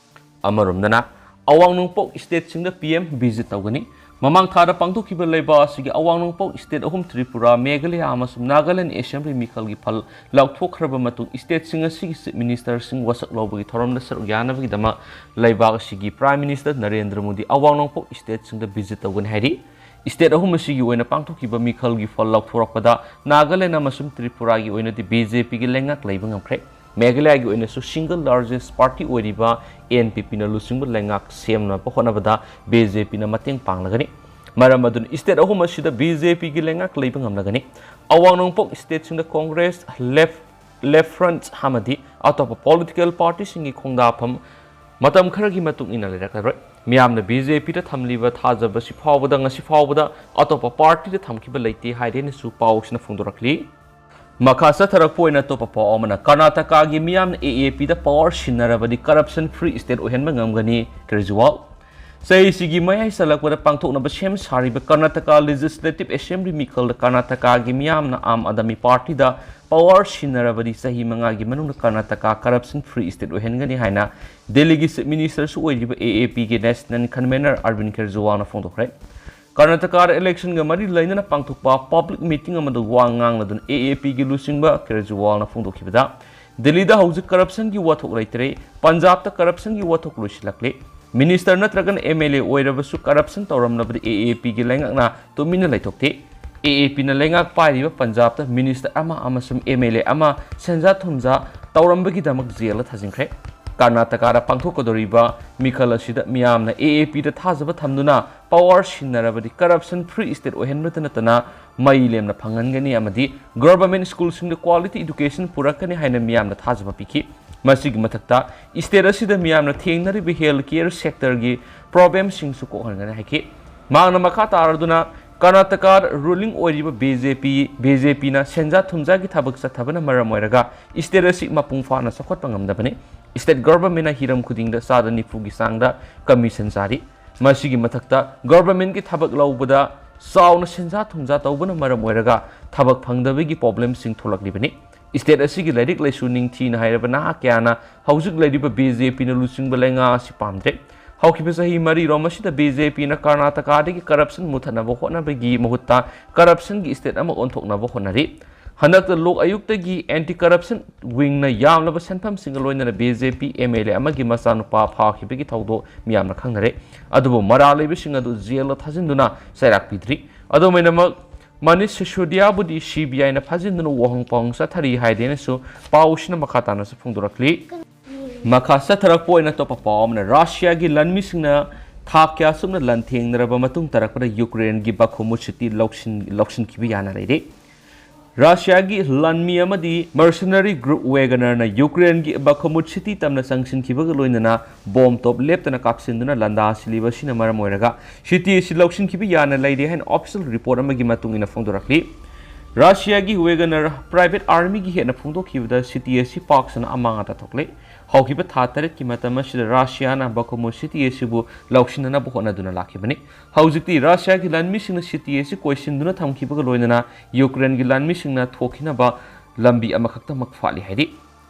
ꯑꯃꯔꯣꯝꯗꯅ, ꯑꯋꯥꯡ ꯅꯣꯡꯄꯣꯛ stateꯁꯤꯡꯗ P M visit ꯇꯧꯒꯅꯤ꯫ ꯃꯃꯥꯡ ꯊꯥꯗ ꯄꯥꯡꯊꯣꯛꯈꯤꯕ ꯂꯩꯕꯥꯛ ꯑꯁꯤꯒꯤ ꯑꯋꯥꯡ ꯅꯣꯡꯄꯣꯛ state ꯑꯍꯨꯝ, ꯇ꯭ꯔꯤꯄꯨꯔꯥ, ꯃꯦꯘꯥꯂꯌꯥ ꯑꯃꯁꯨꯡ ꯅꯥꯒꯥꯂꯦꯟ assembly ꯃꯤꯈꯜꯒꯤ ꯐꯜ ꯂꯥꯎꯊꯣꯛꯈ꯭ꯔꯕ ꯃꯇꯨꯡ, stateꯁꯤꯡ ꯑꯁꯤꯒꯤ chief ministerꯁꯤꯡ ꯋꯥꯁꯛ ꯂꯧꯕꯒꯤ ꯊꯧꯔꯝꯗ ꯁꯔꯨꯛ ꯌꯥꯅꯕꯒꯤꯗꯃꯛ ꯂꯩꯕꯥꯛ ꯑꯁꯤꯒꯤ Prime Minister ꯅꯔꯦꯟꯗ꯭ꯔ ꯃꯣꯗꯤ ꯑꯋꯥꯡ ꯅꯣꯡꯄꯣꯛ stateꯁꯤꯡꯗ visit ꯇꯧꯒꯅꯤ ꯍꯥꯏꯔꯤ꯫ State ꯑꯍꯨꯝ ꯑꯁꯤꯒꯤ ꯑꯣꯏꯅ ꯄꯥꯡꯊꯣꯛꯈꯤꯕ ꯃꯤꯈꯜꯒꯤ ꯐꯜ ꯂꯥꯎꯊꯣꯔꯛꯄꯗ ꯅꯥꯒꯥꯂꯦꯟ ꯑꯃꯁꯨꯡ ꯇ꯭ꯔꯤꯄꯨꯔꯥꯒꯤ ꯑꯣꯏꯅꯗꯤ BJPꯒꯤ ꯂꯩꯉꯥꯛ ꯂꯩꯕ ꯉꯝꯈ꯭ꯔꯦ꯫ ꯃꯦꯘꯥꯂꯌꯥꯒꯤ ꯑꯣꯏꯅꯁꯨ single largest party ꯑꯣꯏꯔꯤꯕ NPPꯅ ꯂꯨꯆꯤꯡꯕ ꯂꯩꯉꯥꯛ ꯁꯦꯝꯅꯕ ꯍꯣꯠꯅꯕꯗ BJPꯅ ꯃꯇꯦꯡ ꯄꯥꯡꯂꯒꯅꯤ꯫ ꯃꯔꯝ ꯑꯗꯨꯅ state ꯑꯍꯨꯝ ꯑꯁꯤꯗ BJPꯒꯤ ꯂꯩꯉꯥꯛ ꯂꯩꯕ ꯉꯝꯂꯒꯅꯤ꯫ ꯑꯋꯥꯡ ꯅꯣꯡꯄꯣꯛ stateꯁꯤꯡꯗ Congress, Left, Left Front ꯑꯃꯗꯤ ꯑꯇꯣꯞꯄ political partyꯁꯤꯡꯒꯤ ꯈꯣꯡꯗꯥꯐꯝ ꯃꯇꯝ ꯈꯔꯒꯤ ꯃꯇꯨꯡ ꯏꯟꯅ ꯂꯩꯔꯛꯂꯔꯣꯏ꯫ ꯃꯤꯌꯥꯝꯅ BJPꯗ ꯊꯝꯂꯤꯕ ꯊꯥꯖꯕꯁꯤ ꯐꯥꯎꯕꯗ ꯉꯁꯤ ꯐꯥꯎꯕꯗ ꯑꯇꯣꯞꯄ partyꯗ ꯊꯝꯈꯤꯕ ꯂꯩꯇꯦ ꯍꯥꯏꯔꯦꯅꯁꯨ ꯄꯥꯎꯁꯤꯅ ꯐꯣꯡꯗꯣꯔꯛꯂꯤ꯫ ꯃꯈꯥ ꯆꯠꯊꯔꯛꯄ ꯑꯣꯏꯅ ꯑꯇꯣꯞꯄ ꯄꯥꯎ ꯑꯃꯅ, ꯀꯔꯅꯥꯇꯀꯥꯒꯤ ꯃꯤꯌꯥꯝꯅ AAPꯗ power ꯁꯤꯟꯅꯔꯕꯗꯤ corruption free state ꯑꯣꯏꯍꯟꯕ ꯉꯝꯒꯅꯤ, ꯀꯦꯖ꯭ꯔꯤꯋꯥꯜ꯫ ꯆꯍꯤꯁꯤꯒꯤ ꯃꯌꯥꯏ ꯆꯜꯂꯛꯄꯗ ꯄꯥꯡꯊꯣꯛꯅꯕ ꯁꯦꯝ ꯁꯥꯔꯤꯕ ꯀꯔꯅꯥꯇꯀꯥ ꯂꯦꯖꯤꯁꯂꯦꯇꯤꯚ ꯑꯦꯁꯦꯝꯕ꯭ꯂꯤ ꯃꯤꯈꯜꯗ ꯀꯔꯅꯥꯇꯀꯥꯒꯤ ꯃꯤꯌꯥꯝꯅ ꯑꯥꯝ ꯑꯥꯗꯃꯤ ꯄꯥꯔꯇꯤꯗ ꯄꯋꯥꯔ ꯁꯤꯟꯅꯔꯕꯗꯤ ꯆꯍꯤ ꯃꯉꯥꯒꯤ ꯃꯅꯨꯡꯗ ꯀꯔꯅꯥꯇꯀꯥ ꯀꯔꯞꯁꯟ ꯐ꯭ꯔꯤ ꯁ꯭ꯇꯦꯠ ꯑꯣꯏꯍꯟꯒꯅꯤ ꯍꯥꯏꯅ ꯗꯦꯜꯂꯤꯒꯤ ꯆꯤꯐ ꯃꯤꯅꯤꯁꯇꯔꯁꯨ ꯑꯣꯏꯔꯤꯕ ꯑꯦ ꯑꯦ ꯄꯤꯒꯤ ꯅꯦꯁꯅꯦꯜ ꯀꯟꯚꯦꯅꯔ ꯑꯔꯕꯤꯟꯗ ꯀꯦꯖ꯭ꯔꯤꯋꯥꯜꯅ ꯐꯣꯡꯗꯣꯛꯈ꯭ꯔꯦ꯫ ꯀꯔꯅꯥꯇꯀꯥꯗ ꯏꯂꯦꯛꯁꯟꯒ ꯃꯔꯤ ꯂꯩꯅꯅ ꯄꯥꯡꯊꯣꯛꯄ ꯄꯕ꯭ꯂꯤꯛ ꯃꯤꯇꯤꯡ ꯑꯃꯗ ꯋꯥ ꯉꯥꯡꯂꯗꯨꯅ ꯑꯦ ꯑꯦ ꯄꯤꯒꯤ ꯂꯨꯆꯤꯡꯕ ꯀꯦꯖ꯭ꯔꯤꯋꯥꯜꯅ ꯐꯣꯡꯗꯣꯛꯈꯤꯕꯗ, ꯗꯦꯜꯂꯤꯗ ꯍꯧꯖꯤꯛ ꯀꯔꯞꯁꯟꯒꯤ ꯋꯥꯊꯣꯛ ꯂꯩꯇ꯭ꯔꯦ, ꯄꯟꯖꯥꯕꯇ ꯀꯔꯞꯁꯟꯒꯤ ꯋꯥꯊꯣꯛ ꯂꯣꯏꯁꯤꯜꯂꯛꯂꯦ, ꯃꯤꯅꯤꯁꯇꯔ ꯅꯠꯇ꯭ꯔꯒꯅ ꯑꯦꯝ ꯑꯦꯜ ꯑꯦ ꯑꯣꯏꯔꯕꯁꯨ ꯀꯔꯞꯁꯟ ꯇꯧꯔꯝꯂꯕꯗꯤ ꯑꯦ ꯑꯦ ꯄꯤꯒꯤ ꯂꯩꯉꯥꯛꯅ ꯇꯨꯃꯤꯟꯅ ꯂꯩꯊꯣꯛꯇꯦ꯫ ꯑꯦ ꯑꯦ ꯄꯤꯅ ꯂꯩꯉꯥꯛ ꯄꯥꯏꯔꯤꯕ ꯄꯟꯖꯥꯕꯇ ꯃꯤꯅꯤꯁꯇꯔ ꯑꯃ ꯑꯃꯁꯨꯡ ꯑꯦꯝ ꯑꯦꯜ ꯑꯦ ꯑꯃ ꯁꯦꯟꯖꯥ ꯊꯨꯝꯖꯥ ꯇꯧꯔꯝꯕꯒꯤꯗꯃꯛ ꯖꯦꯜꯗ ꯊꯥꯖꯤꯟꯈ꯭ꯔꯦ꯫ ꯀꯔꯅꯥꯇꯀꯥꯗ ꯄꯥꯡꯊꯣꯛꯀꯗꯧꯔꯤꯕ ꯃꯤꯈꯜ ꯑꯁꯤꯗ ꯃꯤꯌꯥꯝꯅ ꯑꯦ ꯑꯦ ꯄꯤꯗ ꯊꯥꯖꯕ ꯊꯝꯗꯨꯅ ꯄꯋꯥꯔ ꯁꯤꯟꯅꯔꯕꯗꯤ ꯀꯔꯞꯁꯟ ꯐ꯭ꯔꯤ ꯁ꯭ꯇꯦꯠ ꯑꯣꯏꯍꯟꯕꯇ ꯅꯠꯇꯅ ꯃꯩ ꯂꯦꯝꯅ ꯐꯪꯍꯟꯒꯅꯤ ꯑꯃꯗꯤ ꯒꯚꯔꯟꯃꯦꯟꯠ ꯁ꯭ꯀꯨꯜꯁꯤꯡꯗ ꯀ꯭ꯋꯥꯂꯤꯇꯤ ꯏꯗꯨꯀꯦꯁꯟ ꯄꯨꯔꯛꯀꯅꯤ ꯍꯥꯏꯅ ꯃꯤꯌꯥꯝꯅ ꯊꯥꯖꯕ ꯄꯤꯈꯤ꯫ ꯃꯁꯤꯒꯤ ꯃꯊꯛꯇ, ꯁ꯭ꯇꯦꯠ ꯑꯁꯤꯗ ꯃꯤꯌꯥꯝꯅ ꯊꯦꯡꯅꯔꯤꯕ ꯍꯦꯜꯊ ꯀꯦꯌꯔ ꯁꯦꯛꯇꯔꯒꯤ ꯄ꯭ꯔꯣꯕ꯭ꯂꯦꯝꯁꯤꯡꯁꯨ ꯀꯣꯛꯍꯟꯒꯅꯤ ꯍꯥꯏꯈꯤ꯫ ꯃꯍꯥꯛꯅ ꯃꯈꯥ ꯇꯥꯔꯗꯨꯅ, ꯀꯔꯅꯥꯇꯀꯥꯗ ꯔꯨꯂꯤꯡ ꯑꯣꯏꯔꯤꯕ ꯕꯤ ꯖꯦ ꯄꯤ, ꯕꯤ ꯖꯦ ꯄꯤꯅ ꯁꯦꯟꯖꯥ ꯊꯨꯝꯖꯥꯒꯤ ꯊꯕꯛ ꯆꯠꯊꯕꯅ ꯃꯔꯝ ꯑꯣꯏꯔꯒ ꯁ꯭ꯇꯦꯠ ꯑꯁꯤ ꯃꯄꯨꯡ ꯐꯥꯅ ꯆꯥꯎꯈꯠꯄ ꯉꯝꯗꯕꯅꯤ꯫ ꯁ꯭ꯇꯦꯠ ꯒꯚꯔꯟꯃꯦꯟꯠꯅ ꯍꯤꯔꯝ ꯈꯨꯗꯤꯡꯗ ꯆꯥꯗ ꯅꯤꯐꯨꯒꯤ ꯆꯥꯡꯗ ꯀꯃꯤꯁꯟ ꯆꯥꯔꯤ꯫ ꯃꯁꯤꯒꯤ ꯃꯊꯛꯇ, ꯒꯚꯔꯟꯃꯦꯟꯠꯀꯤ ꯊꯕꯛ ꯂꯧꯕꯗ ꯆꯥꯎꯅ ꯁꯦꯟꯖꯥ ꯊꯨꯝꯖꯥ ꯇꯧꯕꯅ ꯃꯔꯝ ꯑꯣꯏꯔꯒ ꯊꯕꯛ ꯐꯪꯗꯕꯒꯤ ꯄ꯭ꯔꯣꯕ꯭ꯂꯦꯝꯁꯤꯡ ꯊꯣꯛꯂꯛꯂꯤꯕꯅꯤ꯫ ꯁ꯭ꯇꯦꯠ ꯑꯁꯤꯒꯤ ꯂꯥꯏꯔꯤꯛ ꯂꯥꯏꯁꯨ ꯅꯤꯡꯊꯤꯅ ꯍꯩꯔꯕ ꯅꯍꯥ ꯀꯌꯥꯅ ꯍꯧꯖꯤꯛ ꯂꯩꯔꯤꯕ ꯕꯤ ꯖꯦ ꯄꯤꯅ ꯂꯨꯆꯤꯡꯕ ꯂꯩꯉꯥꯛ ꯑꯁꯤ ꯄꯥꯝꯗ꯭ꯔꯦ꯫ ꯍꯧꯈꯤꯕ ꯆꯍꯤ ꯃꯔꯤꯔꯣꯝ ꯑꯁꯤꯗ ꯕꯤ ꯖꯦ ꯄꯤꯅ ꯀꯔꯅꯥꯇꯀꯥꯗꯒꯤ ꯀꯔꯞꯁꯟ ꯃꯨꯊꯠꯅꯕ ꯍꯣꯠꯅꯕꯒꯤ ꯃꯍꯨꯠꯇ ꯀꯔꯞꯁꯟꯒꯤ ꯁ꯭ꯇꯦꯠ ꯑꯃ ꯑꯣꯟꯊꯣꯛꯅꯕ ꯍꯣꯠꯅꯔꯤ꯫ ꯍꯟꯗꯛꯇ ꯂꯣꯛ ꯑꯌꯨꯛꯇꯒꯤ ꯑꯦꯟꯇꯤ ꯀꯔꯞꯁꯟ ꯋꯤꯡꯅ ꯌꯥꯝꯂꯕ ꯁꯦꯟꯐꯝꯁꯤꯡꯒ ꯂꯣꯏꯅꯅ B J P M L A ꯑꯃꯒꯤ ꯃꯆꯥꯅꯨꯄꯥ ꯐꯥꯈꯤꯕꯒꯤ ꯊꯧꯗꯣꯛ ꯃꯤꯌꯥꯝꯅ ꯈꯪꯅꯔꯦ꯫ ꯑꯗꯨꯕꯨ ꯃꯔꯥꯜ ꯂꯩꯕꯁꯤꯡ ꯑꯗꯨ ꯖꯦꯜꯗ ꯊꯥꯖꯤꯟꯗꯨꯅ ꯆꯩꯔꯥꯛ ꯄꯤꯗ꯭ꯔꯤ꯫ ꯑꯗꯨꯃꯥꯏꯅꯃꯛ, ꯃꯅꯤꯁ ꯁꯤꯁꯣꯗꯤꯌꯥꯕꯨꯗꯤ ꯁꯤ ꯕꯤ ꯑꯥꯏꯅ ꯐꯥꯖꯤꯟꯗꯨꯅ ꯋꯥꯍꯪ ꯄꯥꯎꯍꯪ ꯆꯠꯊꯔꯤ ꯍꯥꯏꯗꯦꯅꯁꯨ ꯄꯥꯎꯁꯤꯅ ꯃꯈꯥ ꯇꯥꯅꯁꯨ ꯐꯣꯡꯗꯣꯔꯛꯂꯤ꯫ ꯃꯈꯥ ꯆꯠꯊꯔꯛꯄ ꯑꯣꯏꯅ ꯑꯇꯣꯞꯄ ꯄꯥꯎ ꯑꯃꯅ, ꯔꯁꯤꯌꯥꯒꯤ ꯂꯥꯟꯃꯤꯁꯤꯡꯅ ꯊꯥ ꯀꯌꯥ ꯆꯨꯞꯅ ꯂꯥꯟꯊꯦꯡꯅꯔꯕ ꯃꯇꯨꯡ ꯇꯥꯔꯛꯄꯗ ꯌꯨꯀ꯭ꯔꯦꯟꯒꯤ ꯕꯥꯈꯃꯨꯠ ꯁꯤꯇꯤ ꯂꯧꯁꯤꯟ-, ꯂꯧꯁꯤꯟꯈꯤꯕ ꯌꯥꯅ ꯂꯩꯔꯦ꯫ ꯔꯁꯤꯌꯥꯒꯤ ꯂꯥꯟꯃꯤ ꯑꯃꯗꯤ ꯃꯔꯁꯅꯔꯤ ꯒ꯭ꯔꯨꯞ ꯋꯦꯒꯅꯔꯅ ꯌꯨꯀ꯭ꯔꯦꯟꯒꯤ ꯕꯥꯈꯃꯨꯠ ꯁꯤꯇꯤ ꯇꯝꯅ ꯆꯪꯁꯤꯟꯈꯤꯕꯒ ꯂꯣꯏꯅꯅ ꯕꯣꯝ ꯇꯣꯞ ꯂꯦꯞꯇꯅ ꯀꯥꯞꯁꯤꯟꯗꯨꯅ ꯂꯥꯟꯗꯥ ꯁꯤꯜꯂꯤꯕ ꯑꯁꯤꯅ ꯃꯔꯝ ꯑꯣꯏꯔꯒ ꯁꯤꯇꯤ ꯑꯁꯤ ꯂꯧꯁꯤꯟꯈꯤꯕ ꯌꯥꯅ ꯂꯩꯔꯦ ꯍꯥꯏꯅ ꯑꯣꯐꯤꯁꯤꯌꯦꯜ ꯔꯤꯄꯣꯔꯠ ꯑꯃꯒꯤ ꯃꯇꯨꯡ ꯏꯟꯅ ꯐꯣꯡꯗꯣꯔꯛꯂꯤ꯫ ꯔꯁꯤꯌꯥꯒꯤ ꯋꯦꯒꯅꯔ ꯄ꯭ꯔꯥꯏꯚꯦꯠ ꯑꯥꯔꯃꯤꯒꯤ ꯍꯦꯠꯅ ꯐꯣꯡꯗꯣꯛꯈꯤꯕꯗ ꯁꯤꯇꯤ ꯑꯁꯤ ꯄꯥꯛ ꯁꯟꯅ ꯑꯃꯥꯡ ꯑꯇꯥ ꯊꯣꯛꯂꯦ꯫ ꯍꯧꯈꯤꯕ ꯊꯥ ꯇꯔꯦꯠꯀꯤ ꯃꯇꯝ ꯑꯁꯤꯗ ꯔꯁꯤꯌꯥꯅ ꯕꯥꯈꯃꯨꯠ ꯁꯤꯇꯤ ꯑꯁꯤꯕꯨ ꯂꯧꯁꯤꯟꯅꯅꯕ ꯍꯣꯠꯅꯗꯨꯅ ꯂꯥꯛꯈꯤꯕꯅꯤ꯫ ꯍꯧꯖꯤꯛꯇꯤ ꯔꯁꯤꯌꯥꯒꯤ ꯂꯥꯟꯃꯤꯁꯤꯡꯅ ꯁꯤꯇꯤ ꯑꯁꯤ ꯀꯣꯏꯁꯤꯟꯗꯨꯅ ꯊꯝꯈꯤꯕꯒ ꯂꯣꯏꯅꯅ ꯌꯨꯀ꯭ꯔꯦꯟꯒꯤ ꯂꯥꯟꯃꯤꯁꯤꯡꯅ ꯊꯣꯛꯈꯤꯅꯕ ꯂꯝꯕꯤ ꯑꯃꯈꯛꯇꯃꯛ ꯐꯥꯠꯂꯤ ꯍꯥꯏꯔꯤ꯫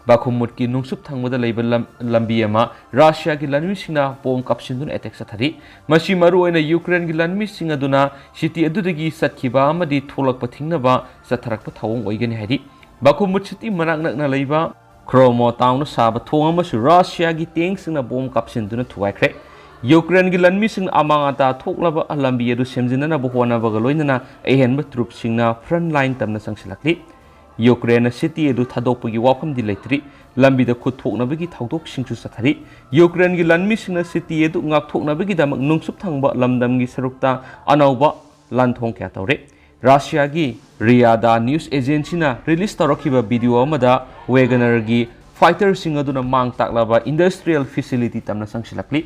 ꯕꯥꯈꯃꯨꯠꯀꯤ ꯅꯨꯡꯁꯨꯞ ꯊꯪꯕꯗ ꯂꯩꯕ ꯂꯝ-, ꯂꯝꯕꯤ ꯑꯃ ꯔꯁꯤꯌꯥꯒꯤ ꯂꯥꯟꯃꯤꯁꯤꯡꯅ ꯕꯣꯝ ꯀꯥꯞꯁꯤꯟꯗꯨꯅ ꯑꯦꯇꯦꯛ ꯆꯠꯊꯔꯤ꯫ ꯃꯁꯤ ꯃꯔꯨꯑꯣꯏꯅ ꯌꯨꯀ꯭ꯔꯦꯟꯒꯤ ꯂꯥꯟꯃꯤꯁꯤꯡ ꯑꯗꯨꯅ ꯁꯤꯇꯤ ꯑꯗꯨꯗꯒꯤ ꯆꯠꯈꯤꯕ ꯑꯃꯗꯤ ꯊꯣꯛꯂꯛꯄ ꯊꯤꯡꯅꯕ ꯆꯠꯊꯔꯛꯄ ꯊꯧꯑꯣꯡ ꯑꯣꯏꯒꯅꯤ ꯍꯥꯏꯔꯤ꯫ ꯕꯥꯈꯃꯨꯠ ꯁꯤꯇꯤ ꯃꯅꯥꯛ ꯅꯛꯅ ꯂꯩꯕ ꯈ꯭ꯔꯣꯃꯣ ꯇꯥꯎꯟꯅ ꯁꯥꯕ ꯊꯣꯡ ꯑꯃꯁꯨ ꯔꯁꯤꯌꯥꯒꯤ ꯇꯦꯡꯁꯤꯡꯅ ꯕꯣꯝ ꯀꯥꯞꯁꯤꯟꯗꯨꯅ ꯊꯨꯒꯥꯏꯈ꯭ꯔꯦ꯫ ꯌꯨꯀ꯭ꯔꯦꯟꯒꯤ ꯂꯥꯟꯃꯤꯁꯤꯡꯅ ꯑꯃꯥꯡ ꯑꯇꯥ ꯊꯣꯛꯂꯕ ꯂꯝꯕꯤ ꯑꯗꯨ ꯁꯦꯝꯖꯤꯟꯅꯅꯕ ꯍꯣꯠꯅꯕꯒ ꯂꯣꯏꯅꯅ ꯑꯍꯦꯟꯕ ꯇ꯭ꯔꯨꯞꯁꯤꯡꯅ ꯐ꯭ꯔꯟ ꯂꯥꯏꯟ ꯇꯝꯅ ꯆꯪꯁꯤꯜꯂꯛꯂꯤ꯫ ꯌꯨꯀ꯭ꯔꯦꯟꯅ ꯁꯤꯇꯤ ꯑꯗꯨ ꯊꯥꯗꯣꯛꯄꯒꯤ ꯋꯥꯐꯝꯗꯤ ꯂꯩꯇ꯭ꯔꯤ꯫ ꯂꯝꯕꯤꯗ ꯈꯨꯠ ꯊꯣꯛꯅꯕꯒꯤ ꯊꯧꯗꯣꯛꯁꯤꯡꯁꯨ ꯆꯠꯊꯔꯤ꯫ ꯌꯨꯀ꯭ꯔꯦꯟꯒꯤ ꯂꯥꯟꯃꯤꯁꯤꯡꯅ ꯁꯤꯇꯤ ꯑꯗꯨ ꯉꯥꯛꯊꯣꯛꯅꯕꯒꯤꯗꯃꯛ ꯅꯨꯡꯁꯨꯞ ꯊꯪꯕ ꯂꯝꯗꯝꯒꯤ ꯁꯔꯨꯛꯇ ꯑꯅꯧꯕ ꯂꯥꯟꯊꯣꯡ ꯀꯌꯥ ꯇꯧꯔꯦ꯫ ꯔꯁꯤꯌꯥꯒꯤ ꯔꯤꯌꯥꯗꯥ ꯅ꯭ꯌꯨꯁ ꯑꯦꯖꯦꯟꯁꯤꯅ ꯔꯤꯂꯤꯖ ꯇꯧꯔꯛꯈꯤꯕ ꯚꯤꯗꯤꯑꯣ ꯑꯃꯗ ꯋꯦꯒꯅꯔꯒꯤ ꯐꯥꯏꯇꯔꯁꯤꯡ ꯑꯗꯨꯅ ꯃꯥꯡ ꯇꯥꯛꯂꯕ ꯏꯟꯗꯁꯇ꯭ꯔꯤꯌꯦꯜ ꯐꯦꯁꯤꯂꯤꯇꯤ ꯇꯝꯅ ꯆꯪꯁꯤꯜꯂꯛꯂꯤ꯫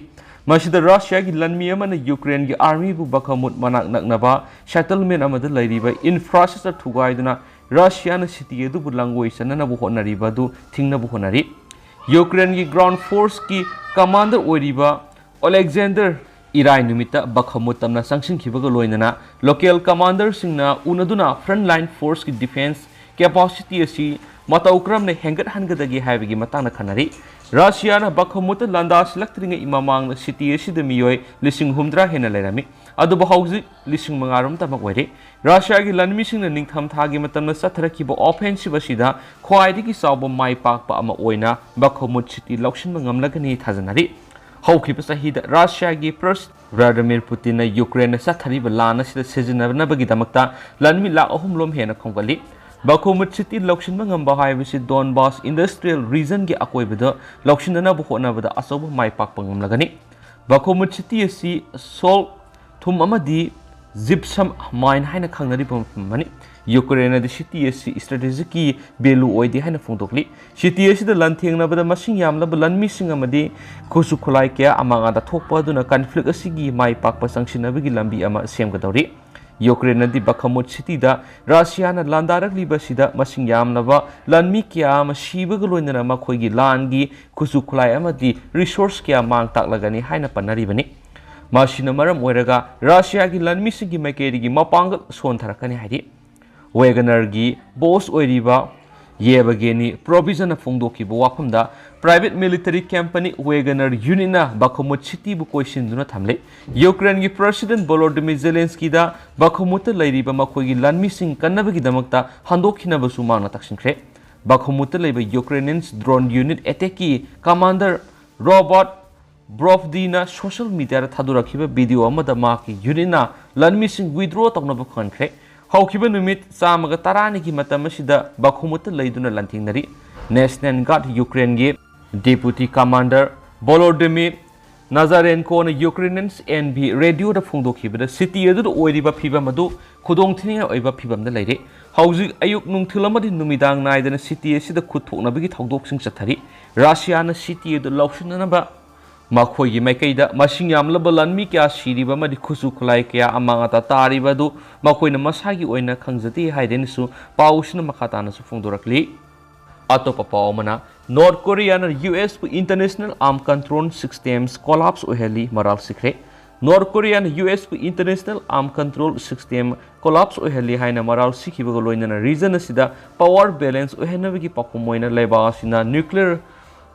ꯃꯁꯤꯗ ꯔꯁꯤꯌꯥꯒꯤ ꯂꯥꯟꯃꯤ ꯑꯃꯅ ꯌꯨꯀ꯭ꯔꯦꯟꯒꯤ ꯑꯥꯔꯃꯤꯕꯨ ꯕꯈꯃꯨꯠ ꯃꯅꯥꯛ ꯅꯛꯅꯕ ꯁꯦꯇꯜꯃꯦꯟ ꯑꯃꯗ ꯂꯩꯔꯤꯕ ꯏꯟꯐ꯭ꯔꯥꯁ꯭ꯇ꯭ꯔꯛꯆꯔ ꯊꯨꯒꯥꯏꯗꯨꯅ ꯔꯁꯤꯌꯥꯅ ꯁꯤꯇꯤ ꯑꯗꯨꯕꯨ ꯂꯥꯡꯒꯣꯏ ꯆꯟꯅꯅꯕ ꯍꯣꯠꯅꯔꯤꯕ ꯑꯗꯨ ꯊꯤꯡꯅꯕ ꯍꯣꯠꯅꯔꯤ꯫ ꯌꯨꯀ꯭ꯔꯦꯟꯒꯤ ꯒ꯭ꯔꯥꯎꯟ ꯐꯣꯔꯁꯀꯤ ꯀꯃꯥꯟꯗꯔ ꯑꯣꯏꯔꯤꯕ ꯑꯣꯂꯦꯛꯖꯦꯟꯗꯔ ꯏꯔꯥꯏ ꯅꯨꯃꯤꯠꯇ ꯕꯈꯃꯨꯠ ꯇꯝꯅ ꯆꯪꯁꯤꯟꯈꯤꯕꯒ ꯂꯣꯏꯅꯅ ꯂꯣꯀꯦꯜ ꯀꯃꯥꯟꯗꯔꯁꯤꯡꯅ ꯎꯅꯗꯨꯅ ꯐ꯭ꯔꯟ ꯂꯥꯏꯟ ꯐꯣꯔꯁꯀꯤ ꯗꯤꯐꯦꯟꯁ ꯀꯦꯄꯥꯁꯤꯇꯤ ꯑꯁꯤ ꯃꯇꯧ ꯀꯔꯝꯅ ꯍꯦꯟꯒꯠꯍꯟꯒꯗꯒꯦ ꯍꯥꯏꯕꯒꯤ ꯃꯇꯥꯡꯗ ꯈꯟꯅꯔꯤ꯫ ꯔꯁꯤꯌꯥꯅ ꯕꯈꯃꯨꯠꯇ ꯂꯥꯟꯗꯥꯁꯤꯜꯂꯛꯇ꯭ꯔꯤꯉꯩ ꯃꯃꯥꯡꯗ ꯁꯤꯇꯤ ꯑꯁꯤꯗ ꯃꯤꯑꯣꯏ ꯂꯤꯁꯤꯡ ꯍꯨꯝꯗ꯭ꯔꯥ ꯍꯦꯟꯅ ꯂꯩꯔꯝꯃꯤ, ꯑꯗꯨꯕꯨ ꯍꯧꯖꯤꯛ ꯂꯤꯁꯤꯡ ꯃꯉꯥ ꯔꯣꯝꯇꯃꯛ ꯑꯣꯏꯔꯦ꯫ ꯔꯁꯤꯌꯥꯒꯤ ꯂꯥꯟꯃꯤꯁꯤꯡꯅ ꯅꯤꯡꯊꯝꯊꯥꯒꯤ ꯃꯇꯝꯗ ꯆꯠꯊꯔꯛꯈꯤꯕ ꯑꯣꯐꯦꯟꯁꯤꯞ ꯑꯁꯤꯗ ꯈ꯭ꯋꯥꯏꯗꯒꯤ ꯆꯥꯎꯕ ꯃꯥꯏ ꯄꯥꯛꯄ ꯑꯃ ꯑꯣꯏꯅ ꯕꯈꯃꯨꯠ ꯁꯤꯇꯤ ꯂꯧꯁꯤꯟꯕ ꯉꯝꯂꯒꯅꯤ ꯊꯥꯖꯅꯔꯤ꯫ ꯍꯧꯈꯤꯕ ꯆꯍꯤꯗ ꯔꯁꯤꯌꯥꯒꯤ ꯄ꯭ꯔꯁ ꯚ꯭ꯂꯥꯗꯤꯃꯤꯔ ꯄꯨꯇꯤꯟꯅ ꯌꯨꯀ꯭ꯔꯦꯟꯗ ꯆꯠꯊꯔꯤꯕ ꯂꯥꯟ ꯑꯁꯤꯗ ꯁꯤꯖꯤꯟꯅꯅꯕꯒꯤꯗꯃꯛꯇ ꯂꯥꯟꯃꯤ ꯂꯥꯈ ꯑꯍꯨꯝ ꯂꯣꯝ ꯍꯦꯟꯅ ꯈꯣꯝꯒꯠꯂꯤ꯫ ꯕꯈꯃꯨꯠ ꯁꯤꯇꯤ ꯂꯧꯁꯤꯟꯕ ꯉꯝꯕ ꯍꯥꯏꯕꯁꯤ ꯗꯣꯟꯕꯥꯁ ꯏꯟꯗꯁꯇ꯭ꯔꯤꯌꯦꯜ ꯔꯤꯖꯟꯒꯤ ꯑꯀꯣꯏꯕꯗ ꯂꯧꯁꯤꯟꯅꯅꯕ ꯍꯣꯠꯅꯕꯗ ꯑꯆꯧꯕ ꯃꯥꯏ ꯄꯥꯛꯄ ꯉꯝꯂꯒꯅꯤ꯫ ꯕꯈꯃꯨꯠ ꯁꯤꯇꯤ ꯑꯁꯤ ꯁꯣꯜ, ꯊꯨꯝ ꯑꯃꯗꯤ ꯖꯤꯞꯁꯝ ꯃꯥꯏꯟ ꯍꯥꯏꯅ ꯈꯪꯅꯔꯤꯕ ꯃꯐꯝ ꯑꯃꯅꯤ꯫ ꯌꯨꯀ꯭ꯔꯦꯟꯅꯗꯤ ꯁꯤꯇꯤ ꯑꯁꯤ ꯁ꯭ꯇ꯭ꯔꯦꯇꯦꯖꯤꯛꯀꯤ ꯚꯦꯂꯨ ꯑꯣꯏꯗꯦ ꯍꯥꯏꯅ ꯐꯣꯡꯗꯣꯛꯂꯤ꯫ ꯁꯤꯇꯤ ꯑꯁꯤꯗ ꯂꯥꯟꯊꯦꯡꯅꯕꯗ ꯃꯁꯤꯡ ꯌꯥꯝꯂꯕ ꯂꯥꯟꯃꯤꯁꯤꯡ ꯑꯃꯗꯤ ꯈꯨꯠꯁꯨ ꯈꯨꯠꯂꯥꯏ ꯀꯌꯥ ꯑꯃꯥꯡ ꯑꯇꯥ ꯊꯣꯛꯄ ꯑꯗꯨꯅ ꯀꯟꯐ꯭ꯂꯤꯛ ꯑꯁꯤꯒꯤ ꯃꯥꯏ ꯄꯥꯛꯄ ꯆꯪꯁꯤꯟꯅꯕꯒꯤ ꯂꯝꯕꯤ ꯑꯃ ꯁꯦꯝꯒꯗꯧꯔꯤ꯫ ꯌꯨꯀ꯭ꯔꯦꯟꯅꯗꯤ ꯕꯈꯃꯨꯠ ꯁꯤꯇꯤꯗ ꯔꯁꯤꯌꯥꯅ ꯂꯥꯟꯗꯥꯔꯛꯂꯤꯕꯁꯤꯗ ꯃꯁꯤꯡ ꯌꯥꯝꯂꯕ ꯂꯥꯟꯃꯤ ꯀꯌꯥ ꯑꯃ ꯁꯤꯕꯒ ꯂꯣꯏꯅꯅ ꯃꯈꯣꯏꯒꯤ ꯂꯥꯟꯒꯤ ꯈꯨꯠꯁꯨ ꯈꯨꯠꯂꯥꯏ ꯑꯃꯗꯤ ꯔꯤꯁꯣꯔꯁ ꯀꯌꯥ ꯃꯥꯡ ꯇꯥꯛꯂꯒꯅꯤ ꯍꯥꯏꯅ ꯄꯟꯅꯔꯤꯕꯅꯤ꯫ ꯃꯁꯤꯅ ꯃꯔꯝ ꯑꯣꯏꯔꯒ ꯔꯁꯤꯌꯥꯒꯤ ꯂꯥꯟꯃꯤꯁꯤꯡꯒꯤ ꯃꯥꯏꯀꯩꯗꯒꯤ ꯃꯄꯥꯡꯒꯜ ꯁꯣꯟꯊꯔꯛꯀꯅꯤ ꯍꯥꯏꯔꯤ꯫ ꯋꯦꯒꯅꯔꯒꯤ ꯕꯣꯁ ꯑꯣꯏꯔꯤꯕ ꯌꯦꯕꯒꯦꯅꯤ ꯄ꯭ꯔꯣꯚꯤꯖꯟꯅ ꯐꯣꯡꯗꯣꯛꯈꯤꯕ ꯋꯥꯐꯝꯗ, ꯄ꯭ꯔꯥꯏꯚꯦꯠ ꯃꯤꯂꯤꯇꯔꯤ ꯀꯝꯄꯅꯤ ꯋꯦꯒꯅꯔ ꯌꯨꯅꯤꯠꯅ ꯕꯈꯃꯨꯠ ꯁꯤꯇꯤꯕꯨ ꯀꯣꯏꯁꯤꯟꯗꯨꯅ ꯊꯝꯂꯦ꯫ ꯌꯨꯀ꯭ꯔꯦꯟꯒꯤ ꯄ꯭ꯔꯁꯤꯗꯦꯟ ꯚꯣꯂꯣꯗꯤꯃꯤꯔ ꯖꯦꯂꯦꯟꯁꯀꯤꯗ ꯕꯈꯃꯨꯠꯇ ꯂꯩꯔꯤꯕ ꯃꯈꯣꯏꯒꯤ ꯂꯥꯟꯃꯤꯁꯤꯡ ꯀꯟꯅꯕꯒꯤꯗꯃꯛꯇ ꯍꯟꯗꯣꯛꯈꯤꯅꯕꯁꯨ ꯃꯥꯡꯅ ꯇꯛꯁꯤꯟꯈ꯭ꯔꯦ꯫ ꯕꯈꯃꯨꯠꯇ ꯂꯩꯕ ꯌꯨꯀ꯭ꯔꯦꯅꯤꯌꯟꯁ ꯗ꯭ꯔꯣꯟ ꯌꯨꯅꯤꯠ ꯑꯦꯇꯦꯛꯀꯤ ꯀꯃꯥꯟꯗꯔ ꯔꯣꯕꯔꯠ ꯕ꯭ꯔꯣꯐꯗꯤꯅ ꯁꯣꯁꯤꯌꯦꯜ ꯃꯤꯗꯤꯌꯥꯗ ꯊꯥꯗꯣꯔꯛꯈꯤꯕ ꯚꯤꯗꯤꯑꯣ ꯑꯃꯗ ꯃꯍꯥꯛꯀꯤ ꯌꯨꯅꯤꯠꯅ ꯂꯥꯟꯃꯤꯁꯤꯡ ꯋꯤꯗ꯭ꯔꯣ ꯇꯧꯅꯕ ꯈꯪꯍꯟꯈ꯭ꯔꯦ꯫ ꯍꯧꯈꯤꯕ ꯅꯨꯃꯤꯠ ꯆꯥꯝꯃꯒ ꯇꯔꯥꯅꯤꯒꯤ ꯃꯇꯝ ꯑꯁꯤꯗ ꯕꯈꯃꯨꯠꯇ ꯂꯩꯗꯨꯅ ꯂꯥꯟꯊꯦꯡꯅꯔꯤ꯫ ꯅꯦꯁꯅꯦꯜ ꯒꯥꯔꯗ ꯌꯨꯀ꯭ꯔꯦꯟꯒꯤ ꯗꯦꯄꯨꯇꯤ ꯀꯃꯥꯟꯗꯔ ꯚꯣꯂꯣꯗꯤꯃꯤꯔ ꯅꯥꯖꯥꯔꯦꯟꯀꯣꯅ ꯌꯨꯀ꯭ꯔꯦꯅꯤꯌꯟꯁ ꯑꯦꯟ ꯚꯤ ꯔꯦꯗꯤꯑꯣꯗ ꯐꯣꯡꯗꯣꯛꯈꯤꯕꯗ, ꯁꯤꯇꯤ ꯑꯗꯨꯗ ꯑꯣꯏꯔꯤꯕ ꯐꯤꯕꯝ ꯑꯗꯨ ꯈꯨꯗꯣꯡꯊꯤꯅꯤꯡꯉꯥꯏ ꯑꯣꯏꯕ ꯐꯤꯕꯝꯗ ꯂꯩꯔꯦ꯫ ꯍꯧꯖꯤꯛ ꯑꯌꯨꯛ ꯅꯨꯡꯊꯤꯜ ꯑꯃꯗꯤ ꯅꯨꯃꯤꯗꯥꯡ ꯅꯥꯏꯗꯅ ꯁꯤꯇꯤ ꯑꯁꯤꯗ ꯈꯨꯠ ꯊꯣꯛꯅꯕꯒꯤ ꯊꯧꯗꯣꯛꯁꯤꯡ ꯆꯠꯊꯔꯤ꯫ ꯔꯁꯤꯌꯥꯅ ꯁꯤꯇꯤ ꯑꯗꯨ ꯂꯧꯁꯤꯟꯅꯅꯕ ꯃꯈꯣꯏꯒꯤ ꯃꯥꯏꯀꯩꯗ ꯃꯁꯤꯡ ꯌꯥꯝꯂꯕ ꯂꯥꯟꯃꯤ ꯀꯌꯥ ꯁꯤꯔꯤꯕ ꯑꯃꯗꯤ ꯈꯨꯠꯁꯨ ꯈꯨꯠꯂꯥꯏ ꯀꯌꯥ ꯑꯃꯥꯡ ꯑꯇꯥ ꯇꯥꯔꯤꯕ ꯑꯗꯨ ꯃꯈꯣꯏꯅ ꯃꯁꯥꯒꯤ ꯑꯣꯏꯅ ꯈꯪꯖꯗꯦ ꯍꯥꯏꯗꯨꯅꯁꯨ ꯄꯥꯎꯁꯤꯅ ꯃꯈꯥ ꯇꯥꯅꯁꯨ ꯐꯣꯡꯗꯣꯔꯛꯂꯤ꯫ ꯑꯇꯣꯞꯄ ꯄꯥꯎ ꯑꯃꯅ, ꯅꯣꯔꯠ ꯀꯣꯔꯤꯌꯥꯅ ꯌꯨ ꯑꯦꯁꯄꯨ international arm control systems collapse ꯑꯣꯏꯍꯜꯂꯤ, ꯃꯔꯥꯜ ꯁꯤꯈ꯭ꯔꯦ꯫ ꯅꯣꯔꯠ ꯀꯣꯔꯤꯌꯥꯅ ꯌꯨ ꯑꯦꯁꯄꯨ international arm control system collapse ꯑꯣꯏꯍꯜꯂꯤ ꯍꯥꯏꯅ ꯃꯔꯥꯜ ꯁꯤꯈꯤꯕꯒ ꯂꯣꯏꯅꯅ ꯔꯤꯖꯟ ꯑꯁꯤꯗ ꯄꯥꯋꯔ ꯕꯦꯂꯦꯟꯁ ꯑꯣꯏꯍꯟꯅꯕꯒꯤ ꯄꯥꯎꯈꯨꯝ ꯑꯣꯏꯅ ꯂꯩꯕꯥꯛ ꯑꯁꯤꯅ ꯅ꯭ꯌꯨꯀ꯭ꯂꯤꯌꯔ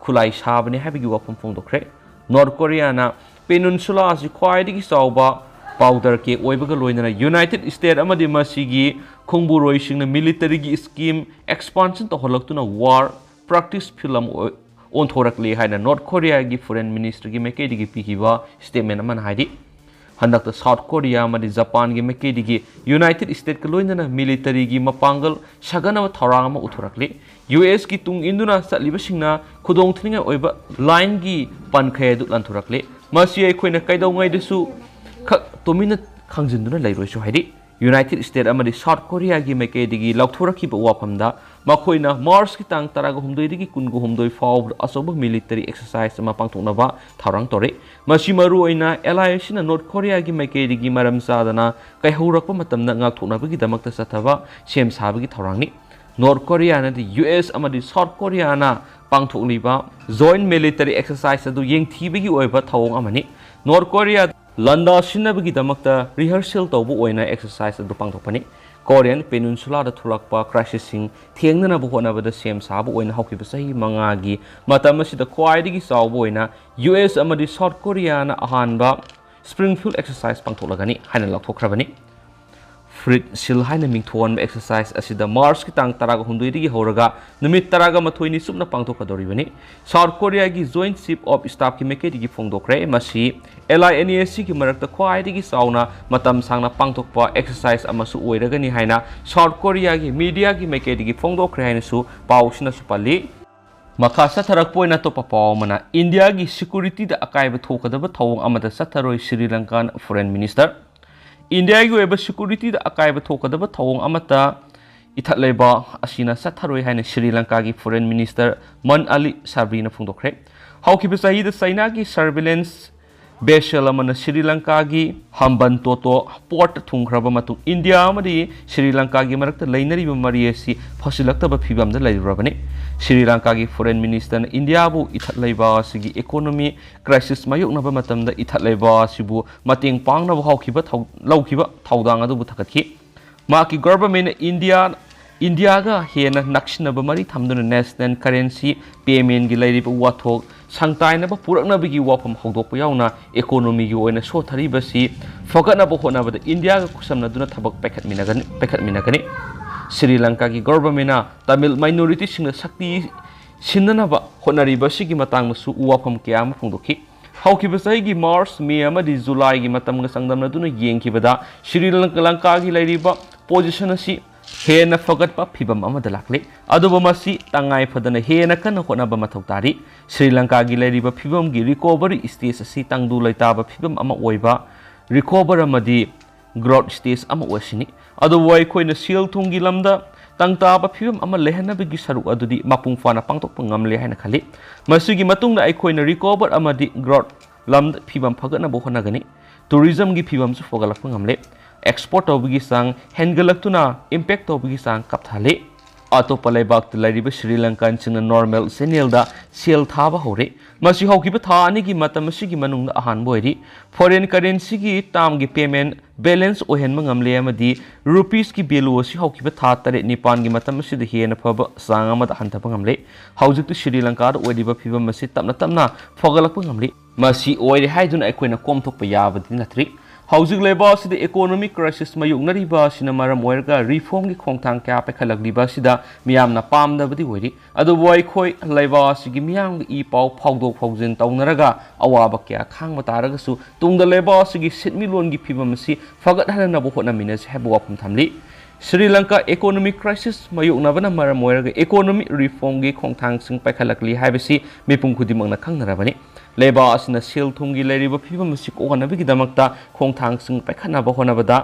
ꯈꯨꯠꯂꯥꯏ ꯁꯥꯕꯅꯤ ꯍꯥꯏꯕꯒꯤ ꯋꯥꯐꯝ ꯐꯣꯡꯗꯣꯛꯈ꯭ꯔꯦ꯫ ꯅꯣꯔꯠ ꯀꯣꯔꯤꯌꯥꯅ ꯄꯦꯅꯨꯟꯁꯨꯂꯥ ꯑꯁꯤ ꯈ꯭ꯋꯥꯏꯗꯒꯤ ꯆꯥꯎꯕ ꯄꯥꯎꯗꯔ ꯀꯦꯛ ꯑꯣꯏꯕꯒ ꯂꯣꯏꯅꯅ ꯌꯨꯅꯥꯏꯇꯦꯗ ꯁ꯭ꯇꯦꯠ ꯑꯃꯗꯤ ꯃꯁꯤꯒꯤ ꯈꯣꯡꯕꯨꯔꯣꯏꯁꯤꯡꯅ ꯃꯤꯂꯤꯇꯔꯤꯒꯤ ꯁ꯭ꯀꯤꯝ ꯑꯦꯛꯁꯄꯥꯟꯁꯟ ꯇꯧꯍꯜꯂꯛꯇꯨꯅ ꯋꯥꯔ ꯄ꯭ꯔꯦꯛꯇꯤꯁ ꯐꯤꯜꯗ ꯑꯃ ꯑꯣꯏ-, ꯑꯣꯟꯊꯣꯔꯛꯂꯦ ꯍꯥꯏꯅ ꯅꯣꯔꯠ ꯀꯣꯔꯤꯌꯥꯒꯤ ꯐꯣꯔꯦꯟ ꯃꯤꯅꯤꯁꯇꯔꯒꯤ ꯃꯥꯏꯀꯩꯗꯒꯤ ꯄꯤꯈꯤꯕ ꯁ꯭ꯇꯦꯠꯃꯦꯟ ꯑꯃꯅ ꯍꯥꯏꯔꯤ꯫ ꯍꯟꯗꯛꯇ ꯁꯥꯎꯠ ꯀꯣꯔꯤꯌꯥ ꯑꯃꯗꯤ ꯖꯄꯥꯟꯒꯤ ꯃꯥꯏꯀꯩꯗꯒꯤ ꯌꯨꯅꯥꯏꯇꯦꯗ ꯁ꯭ꯇꯦꯠꯀ ꯂꯣꯏꯅꯅ ꯃꯤꯂꯤꯇꯔꯤꯒꯤ ꯃꯄꯥꯡꯒꯜ ꯁꯥꯒꯠꯅꯕ ꯊꯧꯔꯥꯡ ꯑꯃ ꯎꯠꯊꯣꯔꯛꯂꯤ꯫ ꯌꯨ ꯑꯦꯁꯀꯤ ꯇꯨꯡ ꯏꯟꯗꯨꯅ ꯆꯠꯂꯤꯕꯁꯤꯡꯅ ꯈꯨꯗꯣꯡꯊꯤꯅꯤꯡꯉꯥꯏ ꯑꯣꯏꯕ ꯂꯥꯏꯟꯒꯤ ꯄꯟꯈꯩ ꯑꯗꯨ ꯂꯥꯟꯊꯣꯔꯛꯂꯤ꯫ ꯃꯁꯤ ꯑꯩꯈꯣꯏꯅ ꯀꯩꯗꯧꯉꯩꯗꯁꯨ ꯈꯛ ꯇꯨꯃꯤꯟꯅ ꯈꯪꯖꯤꯟꯗꯨꯅ ꯂꯩꯔꯣꯏꯁꯨ ꯍꯥꯏꯔꯤ꯫ ꯌꯨꯅꯥꯏꯇꯦꯗ ꯁ꯭ꯇꯦꯠ ꯑꯃꯗꯤ ꯁꯥꯎꯠ ꯀꯣꯔꯤꯌꯥꯒꯤ ꯃꯥꯏꯀꯩꯗꯒꯤ ꯂꯥꯎꯊꯣꯔꯛꯈꯤꯕ ꯋꯥꯐꯝꯗ ꯃꯈꯣꯏꯅ ꯃꯥꯔꯆꯀꯤ ꯇꯥꯡ ꯇꯔꯥꯒ ꯍꯨꯝꯗꯣꯏꯗꯒꯤ ꯀꯨꯟꯒ ꯍꯨꯝꯗꯣꯏ ꯐꯥꯎꯕꯗ ꯑꯆꯧꯕ ꯃꯤꯂꯤꯇꯔꯤ ꯑꯦꯛꯁꯔꯁꯥꯏꯁ ꯑꯃ ꯄꯥꯡꯊꯣꯛꯅꯕ ꯊꯧꯔꯥꯡ ꯇꯧꯔꯤ꯫ ꯃꯁꯤ ꯃꯔꯨ ꯑꯣꯏꯅ ꯑꯦꯂꯥꯏ ꯑꯁꯤꯅ ꯅꯣꯔꯠ ꯀꯣꯔꯤꯌꯥꯒꯤ ꯃꯥꯏꯀꯩꯗꯒꯤ ꯃꯔꯝ ꯆꯥꯗꯅ ꯀꯥꯏꯍꯧꯔꯛꯄ ꯃꯇꯝꯗ ꯉꯥꯛꯊꯣꯛꯅꯕꯒꯤꯗꯃꯛꯇ ꯆꯠꯊꯕ ꯁꯦꯝ ꯁꯥꯕꯒꯤ ꯊꯧꯔꯥꯡꯅꯤ꯫ ꯅꯣꯔꯠ ꯀꯣꯔꯤꯌꯥꯅꯗꯤ ꯌꯨ ꯑꯦꯁ ꯑꯃꯗꯤ ꯁꯥꯎꯠ ꯀꯣꯔꯤꯌꯥꯅ ꯄꯥꯡꯊꯣꯛꯂꯤꯕ ꯖꯣꯏꯟ ꯃꯤꯂꯤꯇꯔꯤ ꯑꯦꯛꯁꯔꯁꯥꯏꯁ ꯑꯗꯨ ꯌꯦꯡꯊꯤꯕꯒꯤ ꯑꯣꯏꯕ ꯊꯧꯑꯣꯡ ꯑꯃꯅꯤ꯫ ꯅꯣꯔꯠ ꯀꯣꯔꯤꯌꯥ ꯂꯥꯟꯗꯥ ꯁꯤꯟꯅꯕꯒꯤꯗꯃꯛꯇ ꯔꯤꯍꯔꯁꯦꯜ ꯇꯧꯕ ꯑꯣꯏꯅ ꯑꯦꯛꯁꯔꯁꯥꯏꯁ ꯑꯗꯨ ꯄꯥꯡꯊꯣꯛꯄꯅꯤ꯫ ꯀꯣꯔꯤꯌꯟ ꯄꯦꯅꯤꯟꯁꯨꯂꯥꯗ ꯊꯣꯛꯂꯛꯄ ꯀ꯭ꯔꯥꯏꯁꯤꯁꯁꯤꯡ ꯊꯦꯡꯅꯅꯕ ꯍꯣꯠꯅꯕꯗ ꯁꯦꯝ ꯁꯥꯕ ꯑꯣꯏꯅ ꯍꯧꯈꯤꯕ ꯆꯍꯤ ꯃꯉꯥꯒꯤ ꯃꯇꯝ ꯑꯁꯤꯗ ꯈ꯭ꯋꯥꯏꯗꯒꯤ ꯆꯥꯎꯕ ꯑꯣꯏꯅ ꯌꯨ ꯑꯦꯁ ꯑꯃꯗꯤ ꯁꯥꯎꯠ ꯀꯣꯔꯤꯌꯥꯅ ꯑꯍꯥꯟꯕ ꯁ꯭ꯄ꯭ꯔꯤꯡꯐꯤꯜꯗ ꯑꯦꯛꯁꯔꯁꯥꯏꯁ ꯄꯥꯡꯊꯣꯛꯂꯒꯅꯤ ꯍꯥꯏꯅ ꯂꯥꯎꯊꯣꯛꯈ꯭ꯔꯕꯅꯤ꯫ ꯐ꯭ꯔꯤꯠ ꯁꯤꯜ ꯍꯥꯏꯅ ꯃꯤꯡꯊꯣꯟꯕ ꯑꯦꯛꯁꯔꯁꯥꯏꯁ ꯑꯁꯤꯗ ꯃꯥꯔꯆꯀꯤ ꯇꯥꯡ ꯇꯔꯥꯒ ꯍꯨꯝꯗꯣꯏꯗꯒꯤ ꯍꯧꯔꯒ ꯅꯨꯃꯤꯠ ꯇꯔꯥꯒ ꯃꯥꯊꯣꯏꯅꯤ ꯆꯨꯞꯅ ꯄꯥꯡꯊꯣꯛꯀꯗꯧꯔꯤꯕꯅꯤ꯫ ꯁꯥꯎꯠ ꯀꯣꯔꯤꯌꯥꯒꯤ ꯖꯣꯏꯟ ꯆꯤꯐ ꯑꯣꯐ ꯁ꯭ꯇꯥꯐꯀꯤ ꯃꯥꯏꯀꯩꯗꯒꯤ ꯐꯣꯡꯗꯣꯛꯈ꯭ꯔꯦ꯫ ꯃꯁꯤ ꯑꯦꯂꯥꯏ ꯑꯅꯤ ꯑꯁꯤꯒꯤ ꯃꯔꯛꯇ ꯈ꯭ꯋꯥꯏꯗꯒꯤ ꯆꯥꯎꯅ ꯃꯇꯝ ꯁꯥꯡꯅ ꯄꯥꯡꯊꯣꯛꯄ ꯑꯦꯛꯁꯔꯁꯥꯏꯁ ꯑꯃꯁꯨ ꯑꯣꯏꯔꯒꯅꯤ ꯍꯥꯏꯅ ꯁꯥꯎꯠ ꯀꯣꯔꯤꯌꯥꯒꯤ ꯃꯤꯗꯤꯌꯥꯒꯤ ꯃꯥꯏꯀꯩꯗꯒꯤ ꯐꯣꯡꯗꯣꯛꯈ꯭ꯔꯦ ꯍꯥꯏꯅꯁꯨ ꯄꯥꯎꯁꯤꯅꯁꯨ ꯄꯜꯂꯤ꯫ ꯃꯈꯥ ꯆꯠꯊꯔꯛꯄ ꯑꯣꯏꯅ ꯑꯇꯣꯞꯄ ꯄꯥꯎ ꯑꯃꯅ, ꯏꯟꯗꯤꯌꯥꯒꯤ ꯁꯦꯀ꯭ꯌꯨꯔꯤꯇꯤꯗ ꯑꯀꯥꯏꯕ ꯊꯣꯛꯀꯗꯕ ꯊꯧꯑꯣꯡ ꯑꯃꯗ ꯆꯠꯊꯔꯣꯏ ꯁ꯭ꯔꯤ ꯂꯪꯀꯥꯟ ꯐꯣꯔꯦꯟ ꯃꯤꯅꯤꯁꯇꯔ꯫ ꯏꯟꯗꯤꯌꯥꯒꯤ ꯑꯣꯏꯕ ꯁꯦꯀ꯭ꯌꯨꯔꯤꯇꯤꯗ ꯑꯀꯥꯏꯕ ꯊꯣꯛꯀꯗꯕ ꯊꯧꯑꯣꯡ ꯑꯃꯠꯇ ꯏꯊꯠ ꯂꯩꯕ ꯑꯁꯤꯅ ꯆꯠꯊꯔꯣꯏ ꯍꯥꯏꯅ ꯁ꯭ꯔꯤ ꯂꯪꯀꯥꯒꯤ ꯐꯣꯔꯦꯟ ꯃꯤꯅꯤꯁꯇꯔ ꯃꯟ ꯑꯂꯤ ꯁꯥꯕ꯭ꯔꯤꯅ ꯐꯣꯡꯗꯣꯛꯈ꯭ꯔꯦ꯫ ꯍꯧꯈꯤꯕ ꯆꯍꯤꯗ ꯆꯩꯅꯥꯒꯤ ꯁꯔꯚꯤꯂꯦꯟꯁ ꯚꯦꯁꯦꯜ ꯑꯃꯅ ꯁ꯭ꯔꯤ ꯂꯪꯀꯥꯒꯤ ꯍꯝꯕꯟ ꯇꯣꯇꯣ ꯄꯣꯔꯠꯇ ꯊꯨꯡꯈ꯭ꯔꯕ ꯃꯇꯨꯡ ꯏꯟꯗꯤꯌꯥ ꯑꯃꯗꯤ ꯁ꯭ꯔꯤ ꯂꯪꯀꯥꯒꯤ ꯃꯔꯛꯇ ꯂꯩꯅꯔꯤꯕ ꯃꯔꯤ ꯑꯁꯤ ꯐꯁꯤꯜꯂꯛꯇꯕ ꯐꯤꯕꯝꯗ ꯂꯩꯔꯨꯔꯕꯅꯤ꯫ ꯁ꯭ꯔꯤ ꯂꯪꯀꯥꯒꯤ ꯐꯣꯔꯦꯟ ꯃꯤꯅꯤꯁꯇꯔꯅ ꯏꯟꯗꯤꯌꯥꯕꯨ ꯏꯊꯠ ꯂꯩꯕ ꯑꯁꯤꯒꯤ ꯏꯀꯣꯅꯣꯃꯤ ꯀ꯭ꯔꯥꯏꯁꯤꯁ ꯃꯥꯌꯣꯛꯅꯕ ꯃꯇꯝꯗ ꯏꯊꯠ ꯂꯩꯕ ꯑꯁꯤꯕꯨ ꯃꯇꯦꯡ ꯄꯥꯡꯅꯕ ꯍꯧꯈꯤꯕ ꯊꯧ-, ꯂꯧꯈꯤꯕ ꯊꯧꯗꯥꯡ ꯑꯗꯨꯕꯨ ꯊꯥꯒꯠꯈꯤ꯫ ꯃꯍꯥꯛꯀꯤ ꯒꯚꯔꯟꯃꯦꯟꯅ ꯏꯟꯗꯤꯌꯥ, ꯏꯟꯗꯤꯌꯥꯒ ꯍꯦꯟꯅ ꯅꯛꯁꯤꯟꯅꯕ ꯃꯔꯤ ꯊꯝꯗꯨꯅ ꯅꯦꯁꯅꯦꯜ ꯀꯔꯦꯟꯁꯤ ꯄꯦꯃꯦꯟꯒꯤ ꯂꯩꯔꯤꯕ ꯋꯥꯊꯣꯛ ꯁꯪꯇꯥꯏꯅꯕ ꯄꯨꯔꯛꯅꯕꯒꯤ ꯋꯥꯐꯝ ꯍꯧꯗꯣꯛꯄ ꯌꯥꯎꯅ ꯏꯀꯣꯅꯣꯃꯤꯒꯤ ꯑꯣꯏꯅ ꯁꯣꯠꯊꯔꯤꯕꯁꯤ ꯐꯒꯠꯅꯕ ꯍꯣꯠꯅꯕꯗ ꯏꯟꯗꯤꯌꯥꯒ ꯈꯨꯠꯁꯝꯅꯗꯨꯅ ꯊꯕꯛ ꯄꯥꯏꯈꯠꯃꯤꯟꯅꯒꯅꯤ, ꯄꯥꯏꯈꯠꯃꯤꯟꯅꯒꯅꯤ꯫ ꯁ꯭ꯔꯤ ꯂꯪꯀꯥꯒꯤ ꯒꯚꯔꯟꯃꯦꯟꯅ ꯇꯥꯃꯤꯜ ꯃꯥꯏꯅꯣꯔꯤꯇꯤꯁꯤꯡꯗ ꯁꯛꯇꯤ ꯁꯤꯟꯅꯅꯕ ꯍꯣꯠꯅꯔꯤꯕ ꯑꯁꯤꯒꯤ ꯃꯇꯥꯡꯗꯁꯨ ꯋꯥꯐꯝ ꯀꯌꯥ ꯑꯃ ꯐꯣꯡꯗꯣꯛꯈꯤ꯫ ꯍꯧꯈꯤꯕ ꯆꯍꯤꯒꯤ ꯃꯥꯔꯆ, ꯃꯦ ꯑꯃꯗꯤ ꯖꯨꯂꯥꯏꯒꯤ ꯃꯇꯝꯒ ꯆꯥꯡꯗꯝꯅꯗꯨꯅ ꯌꯦꯡꯈꯤꯕꯗ ꯁ꯭ꯔꯤ ꯂꯪꯀꯥꯒꯤ ꯂꯩꯔꯤꯕ ꯄꯣꯖꯤꯁꯟ ꯑꯁꯤ ꯍꯦꯟꯅ ꯐꯒꯠꯄ ꯐꯤꯕꯝ ꯑꯃꯗ ꯂꯥꯛꯂꯤ꯫ ꯑꯗꯨꯕꯨ ꯃꯁꯤ ꯇꯉꯥꯏ ꯐꯗꯅ ꯍꯦꯟꯅ ꯀꯟꯅ ꯍꯣꯠꯅꯕ ꯃꯊꯧ ꯇꯥꯔꯤ꯫ ꯁ꯭ꯔꯤ ꯂꯪꯀꯥꯒꯤ ꯂꯩꯔꯤꯕ ꯐꯤꯕꯝꯒꯤ ꯔꯤꯀꯣꯚꯔꯤ ꯁ꯭ꯇꯦꯖ ꯑꯁꯤ ꯇꯪꯗꯨ ꯂꯩꯇꯥꯕ ꯐꯤꯕꯝ ꯑꯃ ꯑꯣꯏꯕ ꯔꯤꯀꯣꯚꯔ ꯑꯃꯗꯤ ꯒ꯭ꯔꯣꯠ ꯁ꯭ꯇꯦꯖ ꯑꯃ ꯑꯣꯏꯁꯤꯅꯤ꯫ ꯑꯗꯨꯕꯨ ꯑꯩꯈꯣꯏꯅ ꯁꯦꯜ ꯊꯨꯝꯒꯤ ꯂꯝꯗ ꯇꯪ ꯇꯥꯕ ꯐꯤꯕꯝ ꯑꯃ ꯂꯩꯍꯟꯅꯕꯒꯤ ꯁꯔꯨꯛ ꯑꯗꯨꯗꯤ ꯃꯄꯨꯡ ꯐꯥꯅ ꯄꯥꯡꯊꯣꯛꯄ ꯉꯝꯂꯦ ꯍꯥꯏꯅ ꯈꯜꯂꯤ꯫ ꯃꯁꯤꯒꯤ ꯃꯇꯨꯡꯗ ꯑꯩꯈꯣꯏꯅ recovered ꯑꯃꯗꯤ growth ꯂꯝꯗ ꯐꯤꯕꯝ ꯐꯒꯠꯅꯕ ꯍꯣꯠꯅꯒꯅꯤ꯫ Tourismꯒꯤ ꯐꯤꯕꯝꯁꯨ ꯐꯒꯠꯂꯛꯄ ꯉꯝꯂꯦ꯫ Export ꯇꯧꯕꯒꯤ ꯆꯥꯡ ꯍꯦꯟꯒꯠꯂꯛꯇꯨꯅ import ꯇꯧꯕꯒꯤ ꯆꯥꯡ ꯀꯞꯊꯍꯜꯂꯤ꯫ ꯑꯇꯣꯞꯄ ꯂꯩꯕꯥꯛꯇ ꯂꯩꯔꯤꯕ ꯁ꯭ꯔꯤ ꯂꯪꯀꯥꯟꯁꯤꯡꯅ normal channelꯗ ꯁꯦꯜ ꯊꯥꯕ ꯍꯧꯔꯦ꯫ ꯃꯁꯤ ꯍꯧꯈꯤꯕ ꯊꯥ ꯑꯅꯤꯒꯤ ꯃꯇꯝ ꯑꯁꯤꯒꯤ ꯃꯅꯨꯡꯗ ꯑꯍꯥꯟꯕ ꯑꯣꯏꯔꯤ꯫ Foreign currencyꯒꯤ termꯒꯤ payment balance ꯑꯣꯏꯍꯟꯕ ꯉꯝꯂꯦ ꯑꯃꯗꯤ rupeesꯀꯤ value ꯑꯁꯤ ꯍꯧꯈꯤꯕ ꯊꯥ ꯇꯔꯦꯠ ꯅꯤꯄꯥꯟꯒꯤ ꯃꯇꯝ ꯑꯁꯤꯗ ꯍꯦꯟꯅ ꯐꯕ ꯆꯥꯡ ꯑꯃꯗ ꯍꯟꯊꯕ ꯉꯝꯂꯦ꯫ ꯍꯧꯖꯤꯛꯇꯤ ꯁ꯭ꯔꯤ ꯂꯪꯀꯥꯗ ꯑꯣꯏꯔꯤꯕ ꯐꯤꯕꯝ ꯑꯁꯤ ꯇꯞꯅ ꯇꯞꯅ ꯐꯒꯠꯂꯛꯄ ꯉꯝꯂꯤ꯫ ꯃꯁꯤ ꯑꯣꯏꯔꯦ ꯍꯥꯏꯗꯨꯅ ꯑꯩꯈꯣꯏꯅ ꯀꯣꯝꯊꯣꯛꯄ ꯌꯥꯕꯗꯤ ꯅꯠꯇ꯭ꯔꯤ꯫ ꯍꯧꯖꯤꯛ ꯂꯩꯕꯥꯛ ꯑꯁꯤꯗ economic crisis ꯃꯥꯌꯣꯛꯅꯔꯤꯕ ꯑꯁꯤꯅ ꯃꯔꯝ ꯑꯣꯏꯔꯒ reformꯒꯤ ꯈꯣꯡꯊꯥꯡ ꯀꯌꯥ ꯄꯥꯏꯈꯠꯂꯛꯂꯤꯕ ꯑꯁꯤꯗ ꯃꯤꯌꯥꯝꯅ ꯄꯥꯝꯗꯕꯗꯤ ꯑꯣꯏꯔꯤ꯫ ꯑꯗꯨꯕꯨ ꯑꯩꯈꯣꯏ ꯂꯩꯕꯥꯛ ꯑꯁꯤꯒꯤ ꯃꯤꯌꯥꯝꯒ ꯏ ꯄꯥꯎ ꯐꯥꯎꯗꯣꯛ ꯐꯥꯎꯖꯤꯟ ꯇꯧꯅꯔꯒ ꯑꯋꯥꯕ ꯀꯌꯥ ꯈꯥꯡꯕ ꯇꯥꯔꯒꯁꯨ ꯇꯨꯡꯗ ꯂꯩꯕꯥꯛ ꯑꯁꯤꯒꯤ ꯁꯤꯟꯃꯤꯠꯂꯣꯟꯒꯤ ꯐꯤꯕꯝ ꯑꯁꯤ ꯐꯒꯠꯍꯟꯅꯕ ꯍꯣꯠꯅꯃꯤꯟꯅꯁꯤ ꯍꯥꯏꯕ ꯋꯥꯐꯝ ꯊꯝꯂꯤ꯫ ꯁ꯭ꯔꯤ ꯂꯪꯀꯥ economic crisis ꯃꯥꯌꯣꯛꯅꯕꯅ ꯃꯔꯝ ꯑꯣꯏꯔꯒ economic reformꯒꯤ ꯈꯣꯡꯊꯥꯡꯁꯤꯡ ꯄꯥꯏꯈꯠꯂꯛꯂꯤ ꯍꯥꯏꯕꯁꯤ ꯃꯤꯄꯨꯝ ꯈꯨꯗꯤꯡꯃꯛꯅ ꯈꯪꯅꯔꯕꯅꯤ꯫ ꯂꯩꯕꯥꯛ ꯑꯁꯤꯅ ꯁꯦꯜ ꯊꯨꯝꯒꯤ ꯂꯩꯔꯤꯕ ꯐꯤꯕꯝ ꯑꯁꯤ ꯀꯣꯛꯍꯟꯅꯕꯒꯤꯗꯃꯛꯇ ꯈꯣꯡꯊꯥꯡꯁꯤꯡ ꯄꯥꯏꯈꯠꯅꯕ ꯍꯣꯠꯅꯕꯗ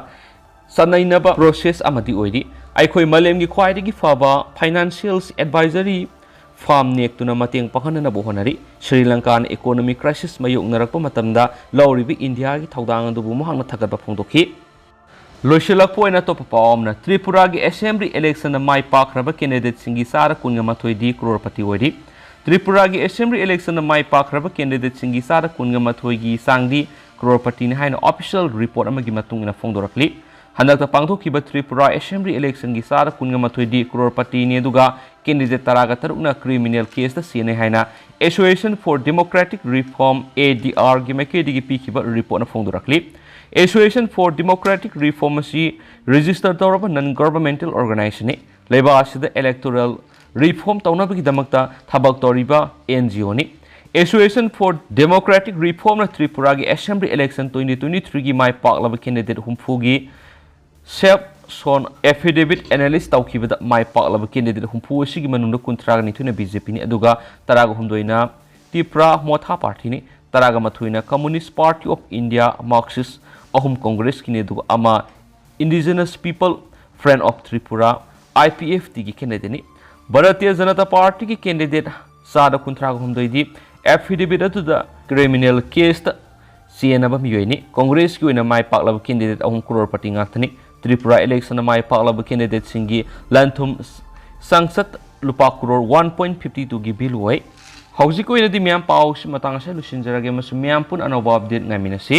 ꯆꯥꯅꯩꯅꯕ process ꯑꯃꯗꯤ ꯑꯣꯏꯔꯤ꯫ ꯑꯩꯈꯣꯏ ꯃꯥꯂꯦꯝꯒꯤ ꯈ꯭ꯋꯥꯏꯗꯒꯤ ꯐꯕ financial advisory firm ꯅꯦꯛꯇꯨꯅ ꯃꯇꯦꯡ ꯄꯥꯡꯍꯟꯅꯅꯕ ꯍꯣꯠꯅꯔꯤ꯫ ꯁ꯭ꯔꯤ ꯂꯪꯀꯥꯅ economic crisis ꯃꯥꯌꯣꯛꯅꯔꯛꯄ ꯃꯇꯝꯗ ꯂꯧꯔꯤꯕ ꯏꯟꯗꯤꯌꯥꯒꯤ ꯊꯧꯗꯥꯡ ꯑꯗꯨꯕꯨ ꯃꯍꯥꯛꯅ ꯊꯥꯒꯠꯄ ꯐꯣꯡꯗꯣꯛꯈꯤ꯫ ꯂꯣꯏꯁꯤꯜꯂꯛꯄ ꯑꯣꯏꯅ ꯑꯇꯣꯞꯄ ꯄꯥꯎ ꯑꯃꯅ, ꯇ꯭ꯔꯤꯄꯨꯔꯥꯒꯤ assembly electionꯗ ꯃꯥꯏ ꯄꯥꯛꯈ꯭ꯔꯕ candidateꯁꯤꯡꯒꯤ ꯆꯥꯗ ꯀꯨꯟꯒ ꯃꯥꯊꯣꯏꯗꯤ crorepati ꯑꯣꯏꯔꯤ꯫ ꯇ꯭ꯔꯤꯄꯨꯔꯥꯒꯤ assembly electionꯗ ꯃꯥꯏ ꯄꯥꯛꯈ꯭ꯔꯕ candidateꯁꯤꯡꯒꯤ ꯆꯥꯗ ꯀꯨꯟꯒ ꯃꯥꯊꯣꯏꯒꯤ ꯆꯥꯡꯗꯤ crorepatiꯅꯤ ꯍꯥꯏꯅ official report ꯑꯃꯒꯤ ꯃꯇꯨꯡ ꯏꯟꯅ ꯐꯣꯡꯗꯣꯔꯛꯂꯤ꯫ ꯍꯟꯗꯛꯇ ꯄꯥꯡꯊꯣꯛꯈꯤꯕ ꯇ꯭ꯔꯤꯄꯨꯔꯥ assembly electionꯒꯤ ꯆꯥꯗ ꯀꯨꯟꯒ ꯃꯥꯊꯣꯏꯗꯤ crorepatiꯅꯤ, ꯑꯗꯨꯒ candidate ꯇꯔꯥꯒ ꯇꯔꯨꯛꯅ criminal caseꯇ ꯆꯦꯟꯅꯩ ꯍꯥꯏꯅ Association for Democratic Reform, ADRꯒꯤ ꯃꯥꯏꯀꯩꯗꯒꯤ ꯄꯤꯈꯤꯕ reportꯅ ꯐꯣꯡꯗꯣꯔꯛꯂꯤ꯫ Association for Democratic Reform ꯑꯁꯤ register ꯇꯧꯔꯕ non governmental organizationꯅꯤ꯫ ꯂꯩꯕꯥꯛ ꯑꯁꯤꯗ electoral reform ꯇꯧꯅꯕꯒꯤꯗꯃꯛꯇ ꯊꯕꯛ ꯇꯧꯔꯤꯕ NGOꯅꯤ꯫ Association for Democratic Reformꯅ ꯇ꯭ꯔꯤꯄꯨꯔꯥꯒꯤ assembly election twenty twenty-threeꯒꯤ ꯃꯥꯏ ꯄꯥꯛꯂꯕ candidate ꯍꯨꯝꯐꯨꯒꯤ self sworn affidavit analysis ꯇꯧꯈꯤꯕꯗ ꯃꯥꯏ ꯄꯥꯛꯂꯕ candidate ꯍꯨꯝꯐꯨ ꯑꯁꯤꯒꯤ ꯃꯅꯨꯡꯗ ꯀꯨꯟꯊ꯭ꯔꯥꯒ ꯅꯤꯊꯣꯏꯅ BJPꯅꯤ, ꯑꯗꯨꯒ ꯇꯔꯥꯒ ꯍꯨꯝꯗꯣꯏꯅ Tipra Motha Partyꯅꯤ, ꯇꯔꯥꯒ ꯃꯥꯊꯣꯏꯅ Communist Party of India, Marxist, ꯑꯍꯨꯝ Congressꯀꯤꯅꯤ, ꯑꯗꯨꯒ ꯑꯃ Indigenous People Front of Tripura, IPFTꯒꯤ candidateꯅꯤ꯫ Bharatiya Janata ꯄꯥꯔꯇꯤꯒꯤ candidate ꯆꯥꯗ ꯀꯨꯟꯊ꯭ꯔꯥꯒ ꯍꯨꯝꯗꯣꯏꯗꯤ affidavit ꯑꯗꯨꯗ criminal caseꯇ ꯆꯦꯟꯅꯕ ꯃꯤꯑꯣꯏꯅꯤ꯫ ꯀꯣꯡꯒ꯭ꯔꯦꯁꯀꯤ ꯑꯣꯏꯅ ꯃꯥꯏ ꯄꯥꯛꯂꯕ candidate ꯑꯍꯨꯝ crorepati ꯉꯥꯛꯇꯅꯤ꯫ ꯇ꯭ꯔꯤꯄꯨꯔꯥ electionꯗ ꯃꯥꯏ ꯄꯥꯛꯂꯕ candidateꯁꯤꯡꯒꯤ ꯂꯟ-ꯊꯨꯝ ꯁꯪꯁꯠ ꯂꯨꯄꯥ crore one point fifty twoꯒꯤ bill ꯑꯣꯏ꯫ ꯍꯧꯖꯤꯛꯀꯤ ꯑꯣꯏꯅꯗꯤ ꯃꯌꯥꯝ ꯄꯥꯎꯁꯤ ꯃꯇꯥꯡ ꯑꯁꯤꯗ ꯂꯣꯏꯁꯤꯟꯖꯔꯒꯦ ꯑꯃꯁꯨꯡ ꯃꯌꯥꯝ ꯄꯨꯟꯅ ꯑꯅꯧꯕ update ꯉꯥꯏꯃꯤꯟꯅꯁꯤ꯫